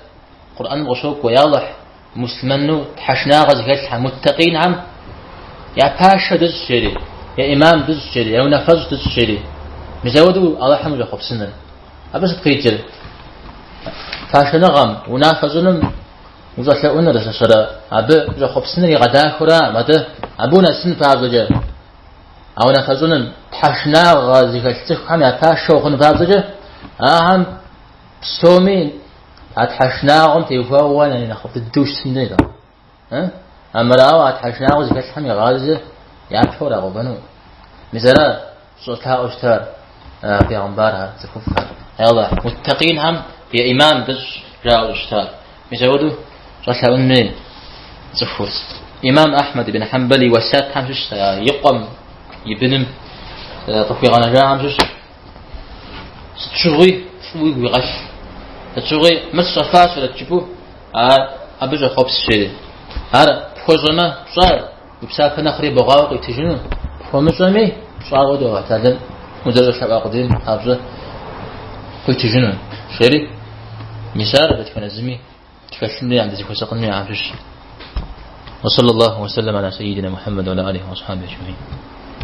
Къурӏэным къыщокӏуэ, Я Алыхь, муслъымэну тхьэшынагъэ зыхэлъхэм, муттакъинхэм я пашэ дыщӏ, жери, я имам дыщӏ, жери, я унафэщӏ дыщӏ, жери. Мис ауэдэу Алыхьым ущӏэхъуэпсыныр. Абы сыт къикӏыр? Пашэныгъэм, унафэ щӏыным ущӏэлъэӏуныр, сщӏэрэ, абы ущӏэхъуэпсыныр игъэдахэура, атӏэ абы унэсын папщӏэкӏэ, а унафэ щӏыным тхьэшынагъэ зыхэлъ цӏыхухэм я пашэ ухъун папщӏэкӏэ, ахэм псоми А тхьэшынагъуэм теухуауэ уэ нэхъыфӏ дыдэу щытын хуейт. Амырауэ а тхьэшынагъуэ зыхэлъхэм игъазэ япэу урагъэувэну. Мис ара щӏэлъаӏуэу щытар пегъымбархэр, цӏыхуфӏхэр. Аллахь, муттакъинхэм я имам дыщӏ жаӏэу щытар. Мис апхуэдэу щӏэлъэӏун хуей цӏыхур. Имам Ахьмэд ибн Хьэмбэл и уэсятхэм щыщ, и къуэм, и быным къыхуигъэнэжахэм щыщ. Сыт щыгъуи фӏы уигу игъэлъ. Сыт щыгъуи мыр сщӏэфащэрэт жыпӏэу, ар абы щӏэхъуэпс жери. Ар пхуэщӏэмэ, пщӏэ, уи псапэ нэхъри бэгъуауэ къуитыжыну, пхуэмыщӏэми, пщӏа хуэдэу Алыхь Тэхьэлам узэрыщӏэлъэӏуа къудейм папщӏэ къуитыжыну. Жери, мис ар дэтхэнэ зыми тхэлъын хуей, дызыхуэсакъын хуейхэм щыщщ. وصلى الله وسلم على سيدنا محمد وعلى آله وأصحابه أجمعين.